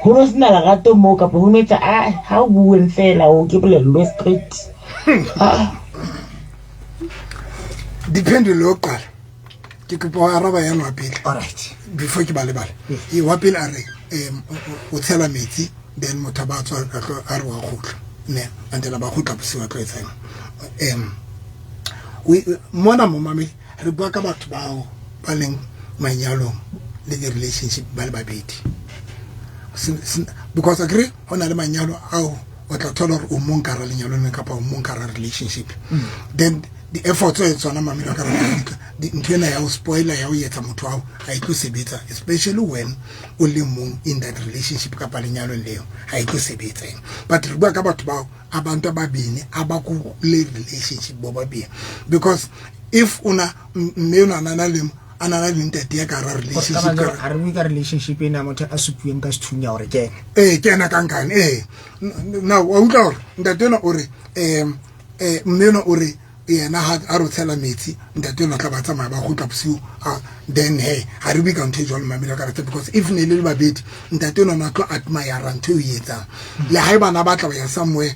H: ho no sena lerato moo, kapa ho no etsa a ha o bueng fela o ke bolellwe straight. Ah.
B: Diphendulo yokuqala ke kopa ho araba yana wa pele.
A: Alright.
B: Before ke ba lebale. E wa pele a re o tshela metsi then motho a ba tswa a tlo a re wa kgutla. Ne until ba kgutla bosiu a tlo etsang. Mona mo mame re bua ka batho bao ba leng manyalong le di relationship ba le babedi. Because agree ho na le manyalo ao o tla thola hore o mong ka hara lenyalo lena kapa o mong ka hara relationship. Then the efforts tse tsona mamelo ka hara ntho ena ya ho spoiler ya ho etsa motho wa hao ha e tlo sebetsa, especially when o le mong in that relationship kapa lenyalong leo ha e tlo sebetsa. But re bua ka batho bao abantu ababini abakule relationship bobabini, because if una mme ona na le a na le ntate ya ka hara relationship ka
A: ha re bue ka relationship ena motho a supuweng ka sethunya hore ke ena.
B: Ee, ke ena ka nkane. Ee, now wa utlwa hore ntate ena o re mme ena o re yena ha a re o tshela metsi ntate ena o tla ba tsamaya ba kgutla bosiu, then he ha re bue ka ntho e jwalo mamelo ka rata, because if ne le le babedi ntate ena o ne a tlo admire ntho e o e etsang le ha e bana ba tla ba ya somewhere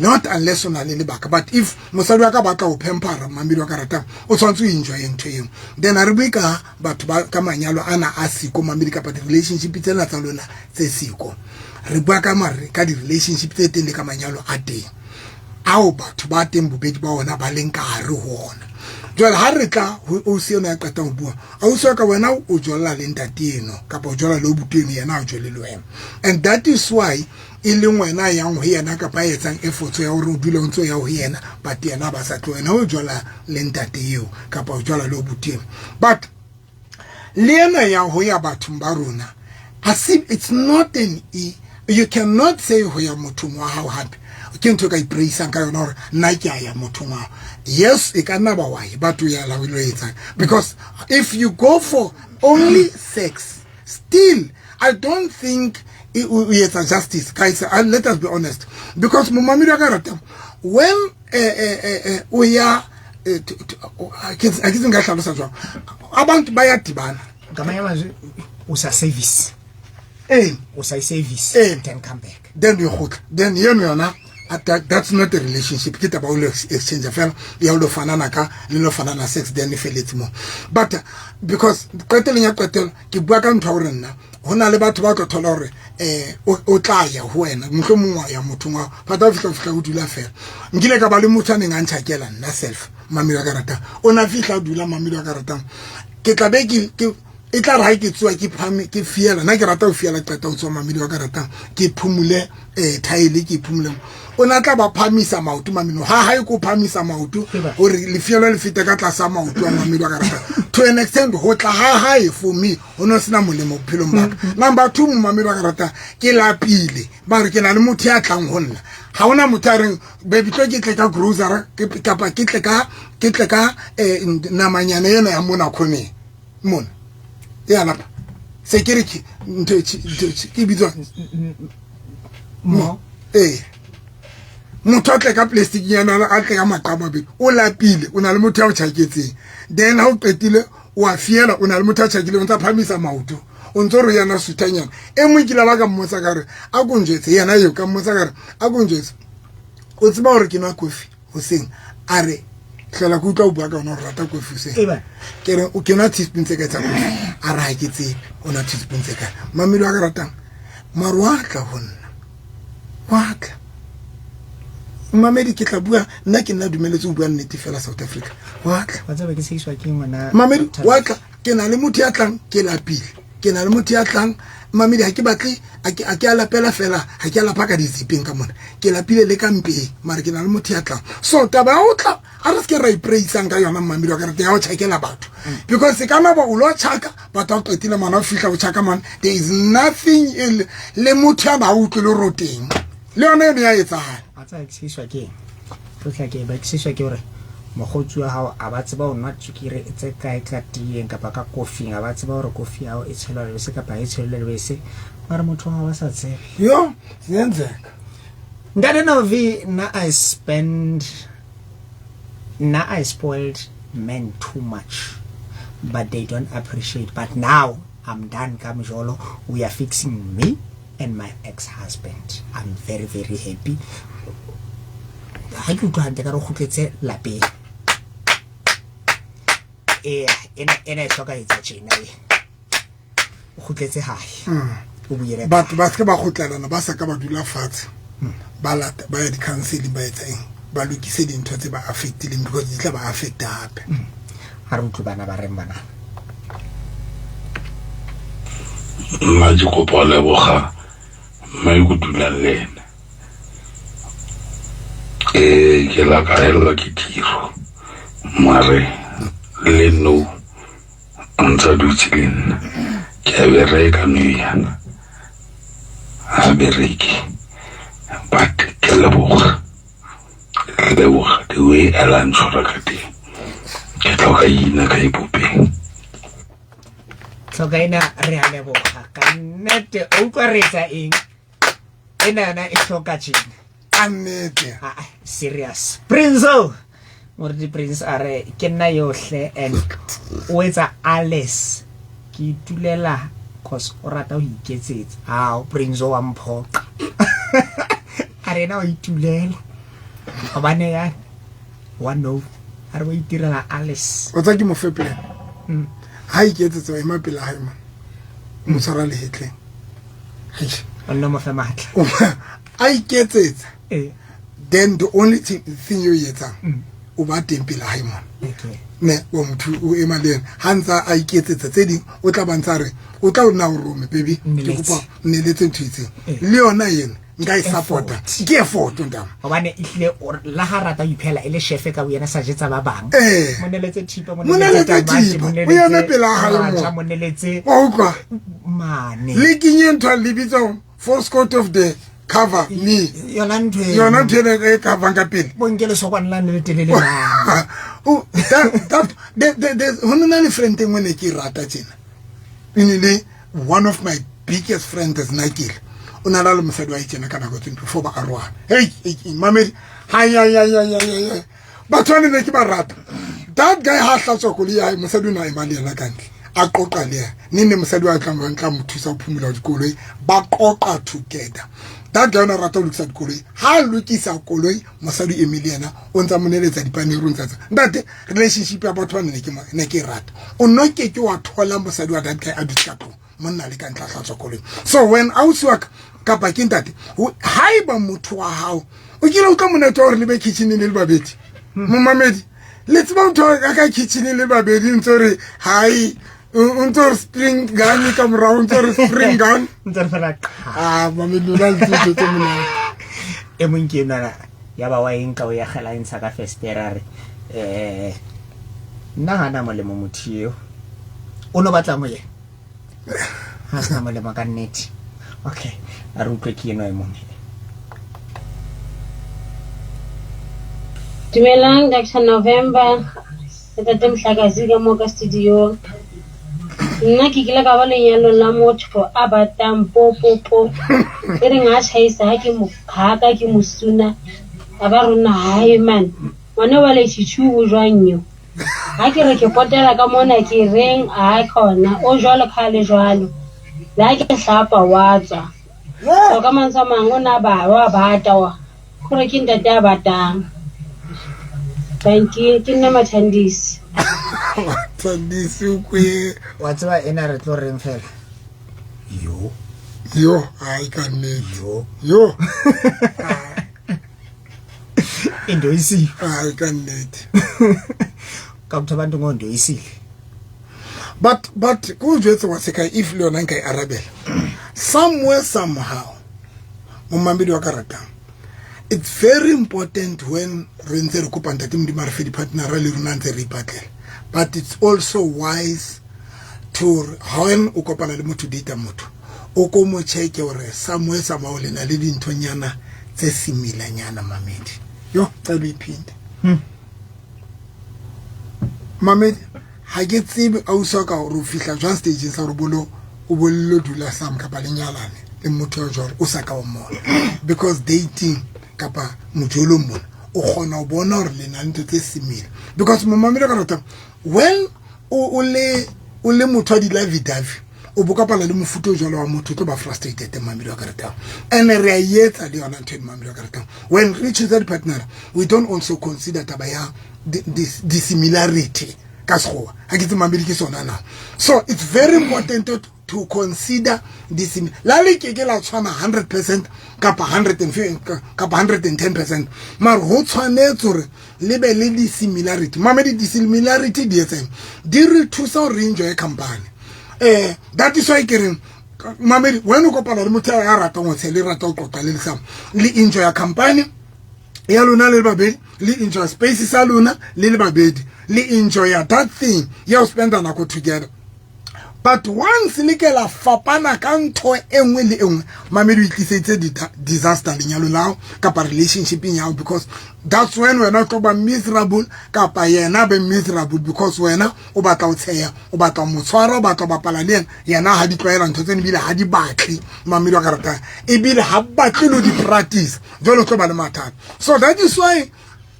B: not unless o na le lebaka. But if mosadi wa ka batla ho pampera mamelo ka ratang o tshwanetse o enjoy ntho eo. Then a re bue ka batho ba ka manyalo ana a siko mamedi kapa di-relationship tsena tsa lona tse siko. Re bua ka mare ka di-relationship tse teng le ka manyalo a teng ao batho ba teng bobedi ba ona ba leng ka hare ho ona. Jwale ha re tla ho ausi eno ya qetang ho bua, ausi wa ka wena o jolla le ntate eno kapa o jolla le obuti eno, yena a jole le wena. And that is why e leng wena yang ho yena kapa a etsang efforts ya hore o dule o ntso ya ho yena, but yena ba sa tlo wena o jola le ntate eo kapa o jola le obuti eno. But le ena ya ho ya bathong ba rona, it's not an e, you cannot say ho ya mothong wa hao hape ke ntho e ka ipraisang ka yona hore nna ke a ya mothong wa hao. Yes, e ka nna ba wa ye, but o ya la o lo etsang, because if you go for only sex still I don't think o etsa justice, guys. Let us be honest, because momamedi wa ka ratang when o ya a ke se nka hlalosa jwang, abantu bayadibana.
A: Ngamanye amazwi usa service. O sa service, then come back,
B: then you kgutla, then yeno yona that's not a relationship. Ke taba o lo exchange fela ya o lo fanana ka le lo fanana sex, then e feletse mo. But because qetelong ya qetelo ke bua ka ntho ya hore nna ho na le batho ba tlo thola hore o tla ya ho wena mohlomong wa ya mothong wa but ha fihla o dula fela. Nkile ka ba le motho a neng a ntjhakela nna self mamelo ka ratang, o na fihla o dula mamelo ka ratang, ke tla be ke e tla re ha ke tsoa ke phame ke fiela, nna ke rata ho fiela qeta ho tsoa mamelo ka ratang ke phumule thaele ke phumule, o na tla ba phamisa maoto mamelo ha hae ko phamisa maoto hore lefielo le fete ka tlasa maoto a mamelo ka ratang. To an extent ho tla ha hae for me ho no sena molemo bophelong ba ka. Number 2 mamelo ka ratang ke lapile ba re ke na le motho ya tlang ho nna, ha hona motho a reng baby tlo ke tle ka grocery kapa ke tle ka namanyana ena ya mona khoneng mona ya lapa se ke re ke ntho ke bitswa
A: mo
B: Motho a tle ka plastic nyana, a tle ka maqama mabedi, o lapile, o na le motho ya o tjhaketseng. Then ha o qetile o a fiela, o na le motho a tjhakileng, o ntsa phamisa maoto, o ntso re yena suthanyana. E mong ke la ba ka mmotsa ka re a ko njwetse, yena eo ka mmotsa ka re a ko njwetse, o tseba hore ke nwa kofi hoseng? A re hlola ke utlwa o bua ka ona o rata kofi hoseng. Ke re o ke nwa teaspoon tse kae tsa kofi? A re ha ke tsebe o nwa teaspoon tse kae. Mamelo a ka ratang mare wa tla ho nna, wa tla mamedi, ke tla bua nna, ke nna dumeletse ho bua nnete fela South Africa. Wa tla mamedi, wa tla. Ke na le motho ya tlang, ke lapile, ke na le motho ya tlang mamedi. Ha ke batle a ke a lapela fela, ha ke a lapa ka ditsipeng ka mona, ke lapile le ka mpeng, mare ke na le motho ya tlang. So taba ya ho tla a re se ke ra ipraisang ka yona mamedi wa ka rete ya ho tjhakela batho, because e ka naba o lo tjhaka batho ba qetile mana o fihla o tjhaka mana, there is nothing le motho ya ba utlwe le roteng le yona eno ya etsahala.
A: A tsa tshiswa ke tla ke ba tshiswa ke hore mokgotsi wa hao a ba tseba ho nwa tswekere tse kae ka teyeng kapa ka kofing, a ba tseba hore kofi ya hao e tshelwa lebese kapa e tshelwe lebese, mare motho wa hao a sa tsebe.
B: Yo ziyenzeka.
A: Ntate Novi, nna I spend, nna I spoiled men too much, but they don't appreciate. But now I'm done ka mjolo, we are fixing me and my ex-husband. I'm very very happy. Ha ke utlwa hantle ka re kgutletse lapeng. Eya, ena e hloka etsa tjena e. O kgutletse hae. O boele.
B: Batho ba se ba kgutlelana, ba sa ka ba dula fatshe, ba lata ba ya di-counseling, ba etsa eng, ba lokise dintho tse ba affectileng, because di tla ba affecta hape.
A: Ha re utlwe bana ba reng bana.
I: Nna ke kopa ho leboga mme ko dulang le ene. Ke la ka helelwa ke tiro, mare le nou o ntse a dutse le nna. Ke a bereka nou yana, ha bereke, but ke leboga, leboga the way a la ntshwara ka teng. Ke tlhoka ina ka ipopeng.
A: Tlhoka ina, re a leboga ka nnete. O utlwa re etsa eng? Ena yona e hloka tjena.
B: Ka nnete.
A: Ah, serious. Prince Moruti Prince a re ke nna yohle and o etsa alles, ke itulela cause o rata ho iketsetsa. Ao Prince wa mphoqa, a re ena o itulela gobane ya wa no a re o itirela alles.
B: O tsa ke mo fe plan. Ha iketsetsa, o ema pele hae man, mo tshwara lehetleng.
A: O nne mo fe matla.
B: A iketsetsa, then the only thing you etsang, o ba teng pele hae mona. Ne wa motho o ema le ena ha ntsa a iketsetsa tse ding, o tla ba ntsa re o tla o nna o rome, baby, ke kopa nneletse ntho itseng, le yona ena nka e support-a, ke effort ntama.
A: Hobane ehlile la ha rata ho iphela e le chef ka boyena, sa jetsa ba bang. Moneletse thipa,
B: Moneletse thipa, o eme pela hae mo.
A: Moneletse
B: wa utlwa
A: mane.
B: Le kenye ntho le bitsang four coat of the cover me.
A: Yona ntho e.
B: Yona ntho ena e covang ka pele.
A: Bo nke lesokwane la le telele la.
B: Oh, that the ho nna le friend e nngwe ne ke e rata tjena, e ne le one of my biggest friends Nakile. O na le mosadi wa tjena ka nako tse before ba arohana. Hey, mamedi, hai hai hai hai hai, batho ba ne ke ba rata. That guy ha hlatswa koloi ya hae, mosadi o na ema le yena ka ntle, a qoqa le yena. Ne ne mosadi wa tlang tla mo thusa ho phumula dikoloi, ba qoqa together. That guy o na rata ho lokisa dikoloi. Ha lokisa koloi, mosadi o eme le yena, o ntsa mo neletsa dipaneri, o ntsa ntate. Relationship ya batho ba ne ke rata. O no ke ke wa thola mosadi wa that guy a dutse ka tlung, monna le ka ntle a hlatswa koloi. So when ausi wa ka kapa ke ntate, haeba motho wa hao o kile utlwa monate wa hore le be kitcheneng le le babedi, momamedi, le tseba motho a ka kitcheneng le babedi, ntse re hai, o ntse re spring gun ka morao, ntse re spring gun.
A: Ntse re fela.
B: Ah, mamedi, lona le tsebe tse monate.
A: E mong ke enwana ya ba wa e nka o ya gela e ntsha ka festere, a re nna ga na molemo motho eo, o no batla mo ye ga sena molemo ka nnete. Okay, a re utlwe ke enwa e mongwe.
E: Dumelang Dr. November le Tate Mohlakasi ka mo ka studio. Nna ke kile ka ba lenyalong la motho a batang po po po. E reng ha tjhaisa ha ke mo haka ke mo suna. A ba re nna hae man ngwana wa le chichu o jwang eo? Ha ke re ke potela ka mona ke reng a khona o jwalo ka le jwalo. Le ha ke hlapa wa tswa. So ka mantswe a mang o na ba wa bata wa. Gore ke ntate a batang. Thank you. Ke nna Mathandisi.
B: Mathandisi o kwe.
A: Wa tseba ena re tlo reng fela. Yo.
B: Yo, ai ka nnete.
A: Yo.
B: Yo.
A: Indoyisile.
B: Ai ka nnete.
A: Ka motho abantu ngondoyisile.
B: But ko jwetse wa seka if le yona nka e arabela. Somewhere somehow momamedi wa ka ratang. It's very important when re ntse re kopa ntate Modimo a re fe di-partnera le rona ntse re ipatlela. But it's also wise to when o kopana le motho data motho o ko mo check hore somewhere somehow le na le dinthonyana tse similanyana mamedi. Yo, cela o iphinde. Mamedi, ha ke tsebe ausi wa ka hore o fihla jwang stageng sa hore bolo o bollo dula sam kapa le nyalane le motho ya jwalo o sa ka wa mmona. Because dating kapa mojolong mona o kgona ho bona hore le na le ntho tse similar. Because momamedi ka rata when o le motho wa di-lovey-dovey o bo kopana le mofuta o jwalo wa motho o tlo ba frustrated mamedi wa ka ratang. And re a etsa le yona ntho e mamedi wa ka ratang. When re choose the partner, we don't also consider taba ya the similarity ka sekgowa. Ha ke tse mamedi ke sona na. So it's very important to consider this. La le ke ke la tshwana 100% kapa 150 kapa 110%. Mara ho tshwanetse hore le be le di-similarity. Mamedi di-similarity di etseng? Di re thusa hore re enjoy company. That is why ke reng mamedi when o kopana le motho ya ratang ho tshela, le rata ho qoqa le lesamo, le enjoy company ya lona le babedi, le enjoy space sa lona le le babedi, le enjoy that thing ya ho spend nako together. But once le ke la fapana ka ntho e nngwe le e nngwe, mamedi o itliseditse disaster lenyalo la hao kapa relationship-eng ya hao, because that's when wena o tlo ba miserable kapa yena be miserable, because wena o batla ho tsheya, o batla ho mo tshwara, o batla ho bapala le yena, yena ha di tlwaela ntho tseno ebile ha di batle mamedi wa ka ratang, ebile ha batle le ho di practice, jwale o tlo ba le mathata. So that is why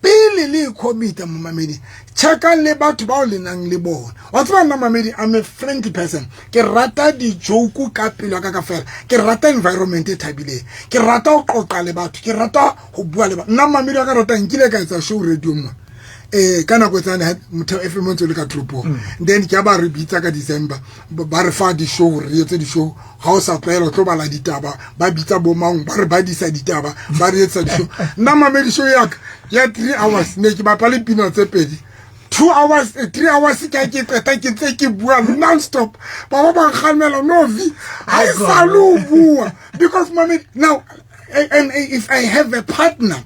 B: pele le commit-a momamedi, checka le batho bao le nang le bona. Wa tseba nna mamedi, I'm a friendly person. Ke rata di-joke ka pelo ya ka kaofela. Ke rata environment e thabileng. Ke rata ho qoqa le batho. Ke rata ho bua le batho. Nna mamedi wa ka ratang, nkile ka etsa show radio mona. Ka nako tsane ha Motheo FM ntse le ka toropong. Then ke ba re bitsa ka December, ba re fa di-show, re etse di-show. Ha o sa tlwaela o tlo bala ditaba, ba bitsa bo mang, ba re badisa ditaba, ba re etsa di-show. Nna mamedi show ya ka ya 3 hours ne ke bapale pina tse pedi. 2 hours, 3 hours ke ke qeta ke ntse ke bua non-stop. Ba ba nkgalmela, no vi, ha e sa le ho bua. Because mamedi, now, and if I have a partner,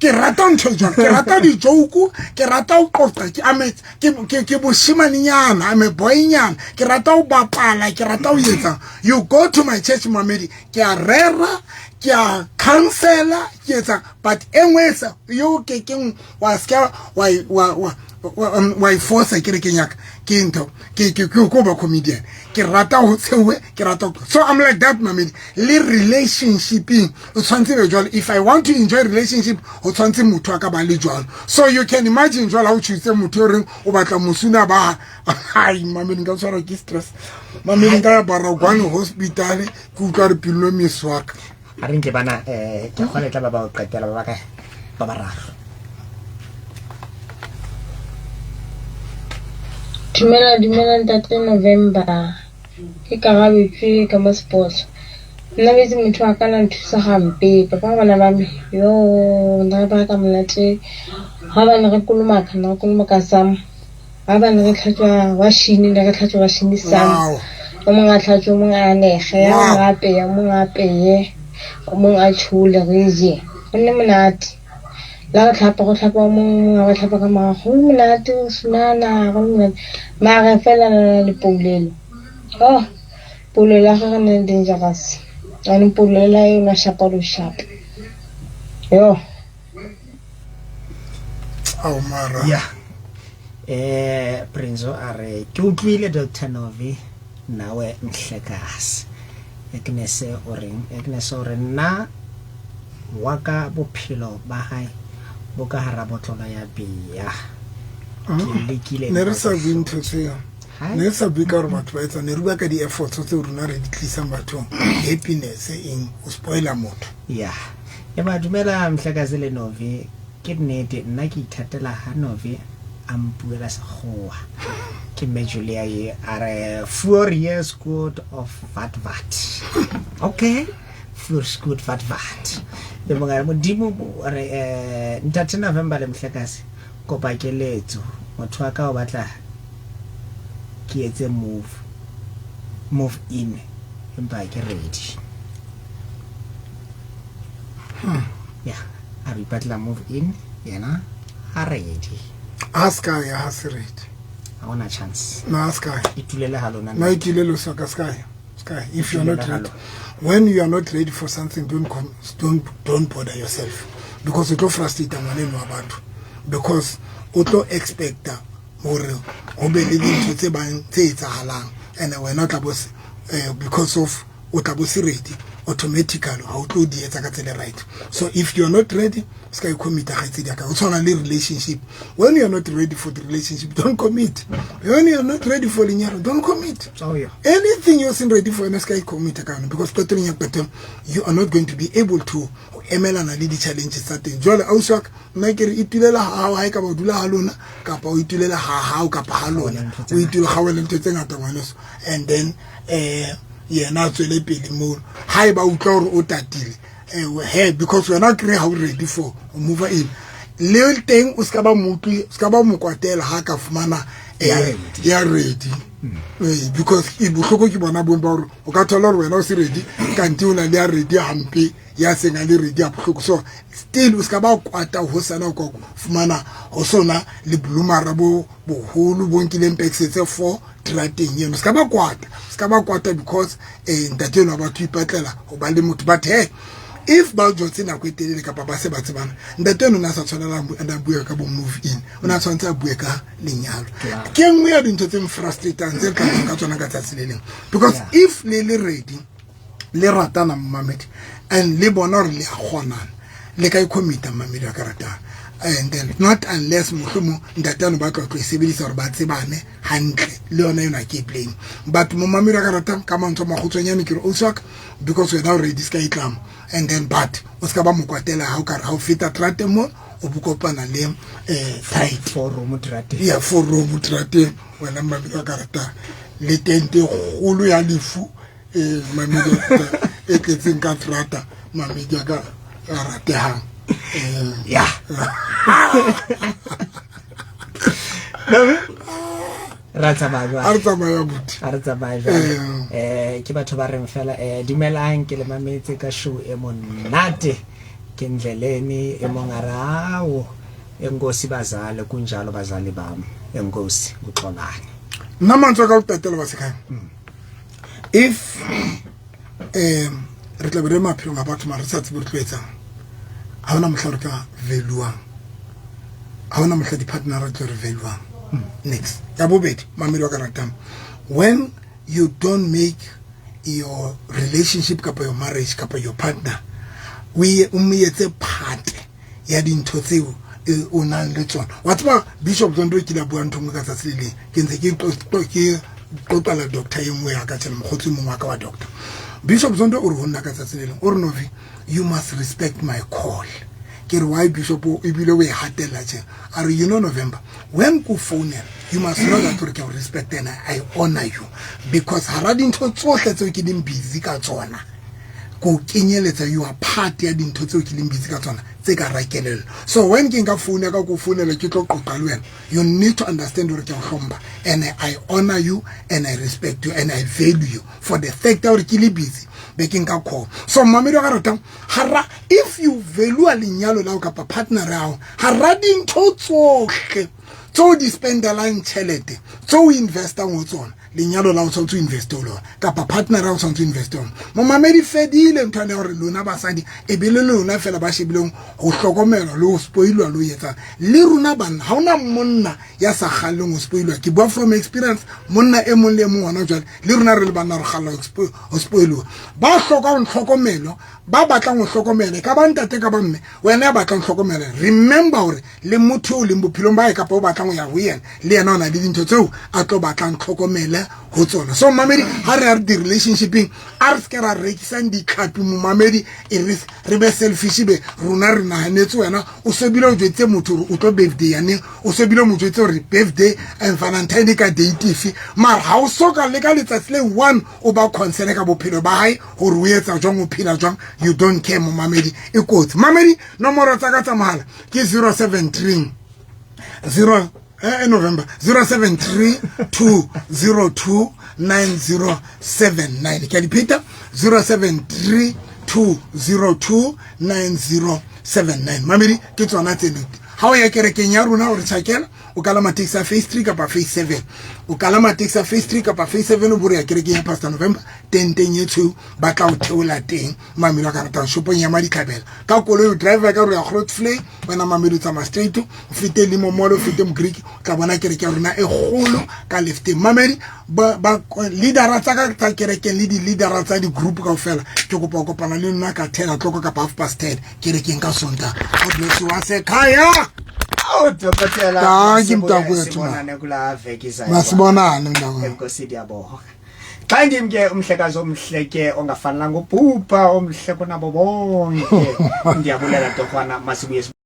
B: ke rata ntho jwang, ke rata di-joke, ke rata ho qoqa, ke ame, ke boshimanenyana, I'm a boynyana, ke rata ho bapala, ke rata ho etsa. You go to my church mamedi, ke a rera, ke a counsela, ke etsa, but e nngwe e sa, yo ke keng wa ska wa e force kerekeng ya ka, ke ntho, ke ko ba comedian. Ke rata ho tshewe, ke rata ho, so I'm like that mamedi. Le relationshipeng o tshwantse be jwalo. If I want to enjoy relationship, o tshwantse motho a ka ba le jwalo. So you can imagine jwalo ha o choose motho o reng o batla mosuna ba hai mamedi, nka tshwarwa ke stress mamedi, nka ya Baragwanath hospital ke utlwa re pelo meswaka.
A: A re nke bana, ke kgone tla ba ba o qetela ba ba kae? Ba bararo.
J: Dumela, dumela ntate November. Ke Karabetswe ka mo sports. Nna betse motho wa ka na nthusa hampe. Papa bana ba me. Yo, nna ba ka monate. Ha ba ne re kolomaka, nna re kolomaka sam. Ha ba ne re tlhatswa washini, nna re tlhatswa washini sam.
B: Wow.
J: O mong a tlhatswe, o mong a anege, o mong a apeye, o mong a apeye, o mong a tshole re je. Go nne monate. La re tlhapa, go tlhapa o mong, mong a ba tlhapa ka morago. Go nne monate, go sunana, go nne monate. Mare fela le na le poulelo. Oh, poulelo ya gagwe ne le dangerous. Jaanong poulelo ya yona shapa lo shapa. Yo.
B: Ao mara.
A: Yeah. Prinzo a re ke utlwile Dr. Novi nawe Mhlekazi. Agnes o reng? Agnes o re nna Wa ka bophelo ba hae bo ka hara botlolo ya beer. Ke lekile
B: Ne re sa bue ntho tseo, ne re sa bue ka gore batho ba etsa, ne re bua ka di-efforts tseo rona re di tlisang bathong, happiness eng o spoiler motho.
A: Ya e ba dumela Mhlekazi le Novi, ke nnete nna ke ithatela ha Novi a mpuela sekgowa. Ke mme Julia ye a re four years good of vat vat. Okay. Voorskoot vat vat. Le mongwe a re modimo a re eh, ntate November le Mhlekazi kopa keletso motho wa ka o batla ke etse move in empa ha ke ready. Ya a re ipatlela move in yena ha ready.
B: Ha se ka ya, ha se ready.
A: Ha ona chance.
B: No, ha se ka ya.
A: Itulele ha lona.
B: No, itulele o sa ka se ka ya. Sky, if you are not ready, when you are not ready for something, don't come, don't bother yourself, because o tlo frustrate ngwana wa batho, because o tlo expecta hore ho be le dintho tse bang tse etsahalang, and wena o tla bo because of o tla bo se ready automatically ha o tlo di etsa ka tsela right. So if you are not ready, ska e commit kgaitsedi ya ka. O tshwana le relationship, when you are not ready for the relationship, don't commit. When you are not ready for lenyalo, don't commit.
A: Oh, yeah.
B: Anything you're not ready for, ska e commit ka yona, because qetellong ya qetelo you are not going to be able to ho emelana le di-challenges tsa teng. Jwale ausi wa ka, nna ke re itulela ha hao, ha e ka ba o dula ha lona, kapa o itulela ha hao kapa ha lona, o itule ga wena ntho tse ngata ngwaneso, and then yena a tswele pele moo. Ha e ba utlwa hore o tatile, he, because wena kry ha o ready for move in, le teng o ska ba mo utlwi, o ska ba mo kwatela ha ka fumana ya ready. Because e bohloko ke bona bong ba hore o ka thola hore wena o se ready, kante o na le ya ready hampe, ya seng a le ready ya bohloko. So still o ska ba kwata ho sana o ka fumana ho sona le blumara bo boholo bo nkileng pekse tse 4 trateng eno. Ska ba kwata, ska ba kwata, because ntate eno wa batho ipatlela ho ba le motho. But hey, if ba jotse nako e telele kapa ba se ba tsebana, ntate eno o ne a sa tshwanelang a bue ka bo move in, o ne a tshwanetse a bue ka lenyalo. Ke nngwe ya dintho tse mfrustrating tse re tla buang ka tsona ka tsatsi le leng, because if le le ready, le ratana momamedi, and le bona hore le a kgonana, le ka icommita mmamedi wa ka ratang. And then not unless mohlomong ntate ano ba tlo tlo e sebedisa hore ba tsebane hantle, le yona eno ha ke e blame. But momamedi wa ka ratang, ka mantswe a makgutshwanyane ke re ausi wa ka, because wena o ready, se ka itlama, and then but o se ka ba mo kwatela ha o ka re ha o feta trateng mo o bo kopana le tight
A: four room trateng.
B: Yeah, four room trateng wena mmamedi wa ka ratang, le tente e kgolo ya lefu mamedi e tletseng ka trata, mamedi a ka a ratehang.
A: Ya. Ra tsamaya jwale.
B: A re tsamaya buti.
A: A re tsamaya jwale. Ke batho ba reng fela, dumelang, ke le mametse ka show e monate. Ke ndleleni e mong a re, ao, enkosi bazali, kunjalo bazali bam. Enkosi uxolani.
B: Nna mantswe a ka ho qetela ba sekhaya. If re tla be re maphelong a batho mara re sa tsebe re tlo etsang, ha hona mohla re ka valuang, ha hona mohla di-partner re tlo re valuang. Next ya bobedi, mamedi wa ka ratang, when you don't make your relationship kapa your marriage kapa your partner o mo etse part ya dintho tseo o nang le tsona. Wa tseba Bishop Zondo ke la bua ntho nngwe ka tsatsi le leng, ke ntse ke qoqela doctor e nngwe ya ka tjena, mokgotsi mongwe wa ka wa doctor. Bishop Zondo o re ho nna ka tsatsi le leng, o re, Novi, you must respect my call. Ke re, why Bishop o ebile o e hatella tjena? A re, you know November, when ko founela, you must know that hore ke o respect and I honor you, because hara dintho tsohle tseo ke leng busy ka tsona, ko kenyeletsa, you are part ya dintho tseo ke leng busy ka tsona tse ka hara kelello. So when ke nka phone ya ka ko founela ke tlo qoqa le wena, you need to understand hore ke o hlompha and I honor you and I respect you and I value you for the fact hore ke le busy be ke nka call. So mamedi wa ka ratang, hara if you value lenyalo la hao kapa partner ya hao, hara dintho tsohle tseo di spendelang tjhelete, tseo o investang ho tsona, Lenyalo la o tshwanetse o investe ho lona, kapa partner ya o tshwanetse o investe ho lona. Momamedi, fedile ntho ya hore lona basadi e be le lona fela ba shebileng ho hlokomelwa le ho spoilwa le ho etsang. Le rona banna, ha hona monna ya sa kgalleng ho spoilwa. Ke bua from experience. Monna e mong le e mong hona jwale, le rona re le banna re kgalla ho spoilwa. Ba hlokang tlhokomelo, ba batlang ho hlokomela, e ka ba ntate, ka ba mme, wena ya batlang tlhokomelo, remember hore le motho o leng bophelong ba hae kapa o batlang ho ya ho yena, le yena o na le dintho tseo a tlo batlang tlhokomele ho tsona. So mamedi, ha re ya re di-relationshipeng, a re seke ra rekisang ditlhapi. Momamedi, e re be selfish, be rona re nahanetse wena. O sobile o jwetse motho hore o tlo birthday yaneng, o sobile o mo jwetse hore birthday and Valentine ka date efe, mara ha o soka le ka letsatsi le one o ba concern ka bophelo ba hae, hore o etsa jwang, o phela jwang. You don't care. Momamedi, e kotsi. Mamedi, nomoro tsa ka tsa mohala ke 073 0 November 073 202 9079. Ke a dipheta, 073 202 9079. Mamedi, ke tsona tse nete. Ha o ya kerekeng ya rona, o re tjhakela, o kalama taxi ya phase 3 kapa phase 7. O kalama taxi ya phase 3 kapa phase 7, o bore ya kerekeng ya Pastor November, tenteng e tshweu, ba tla o theola teng. Mamedi wa ka ratang, shopong ya Maditlhabela ka koloi, o driver ka re ya Grootvlei. Wena mamedi, o tsamaya straight, o fete Limo Mall, o fete Mogreek, o tla bona kereke ya rona e kgolo ka lefteng. Mamedi, ba leadera tsa ka tsa kerekeng le di-leadera tsa di-group kaofela, ke kopa ho kopana le nna ka 10 o'clock kapa 10:30 kerekeng ka Sontaha. God bless you, wasekhaya.
A: Awu dokotela.
B: Dankie, mntakwethu.
A: Masibonane kula veki izayo.
B: Masibonane, mntakwethu.
A: Enkosi, ndiyabonga. Xa ndim ke umhlekazi omhle ke ongafanelanga ubhubha, omhle kunabo bonke. Ndiyabulela torhwana, masibuye.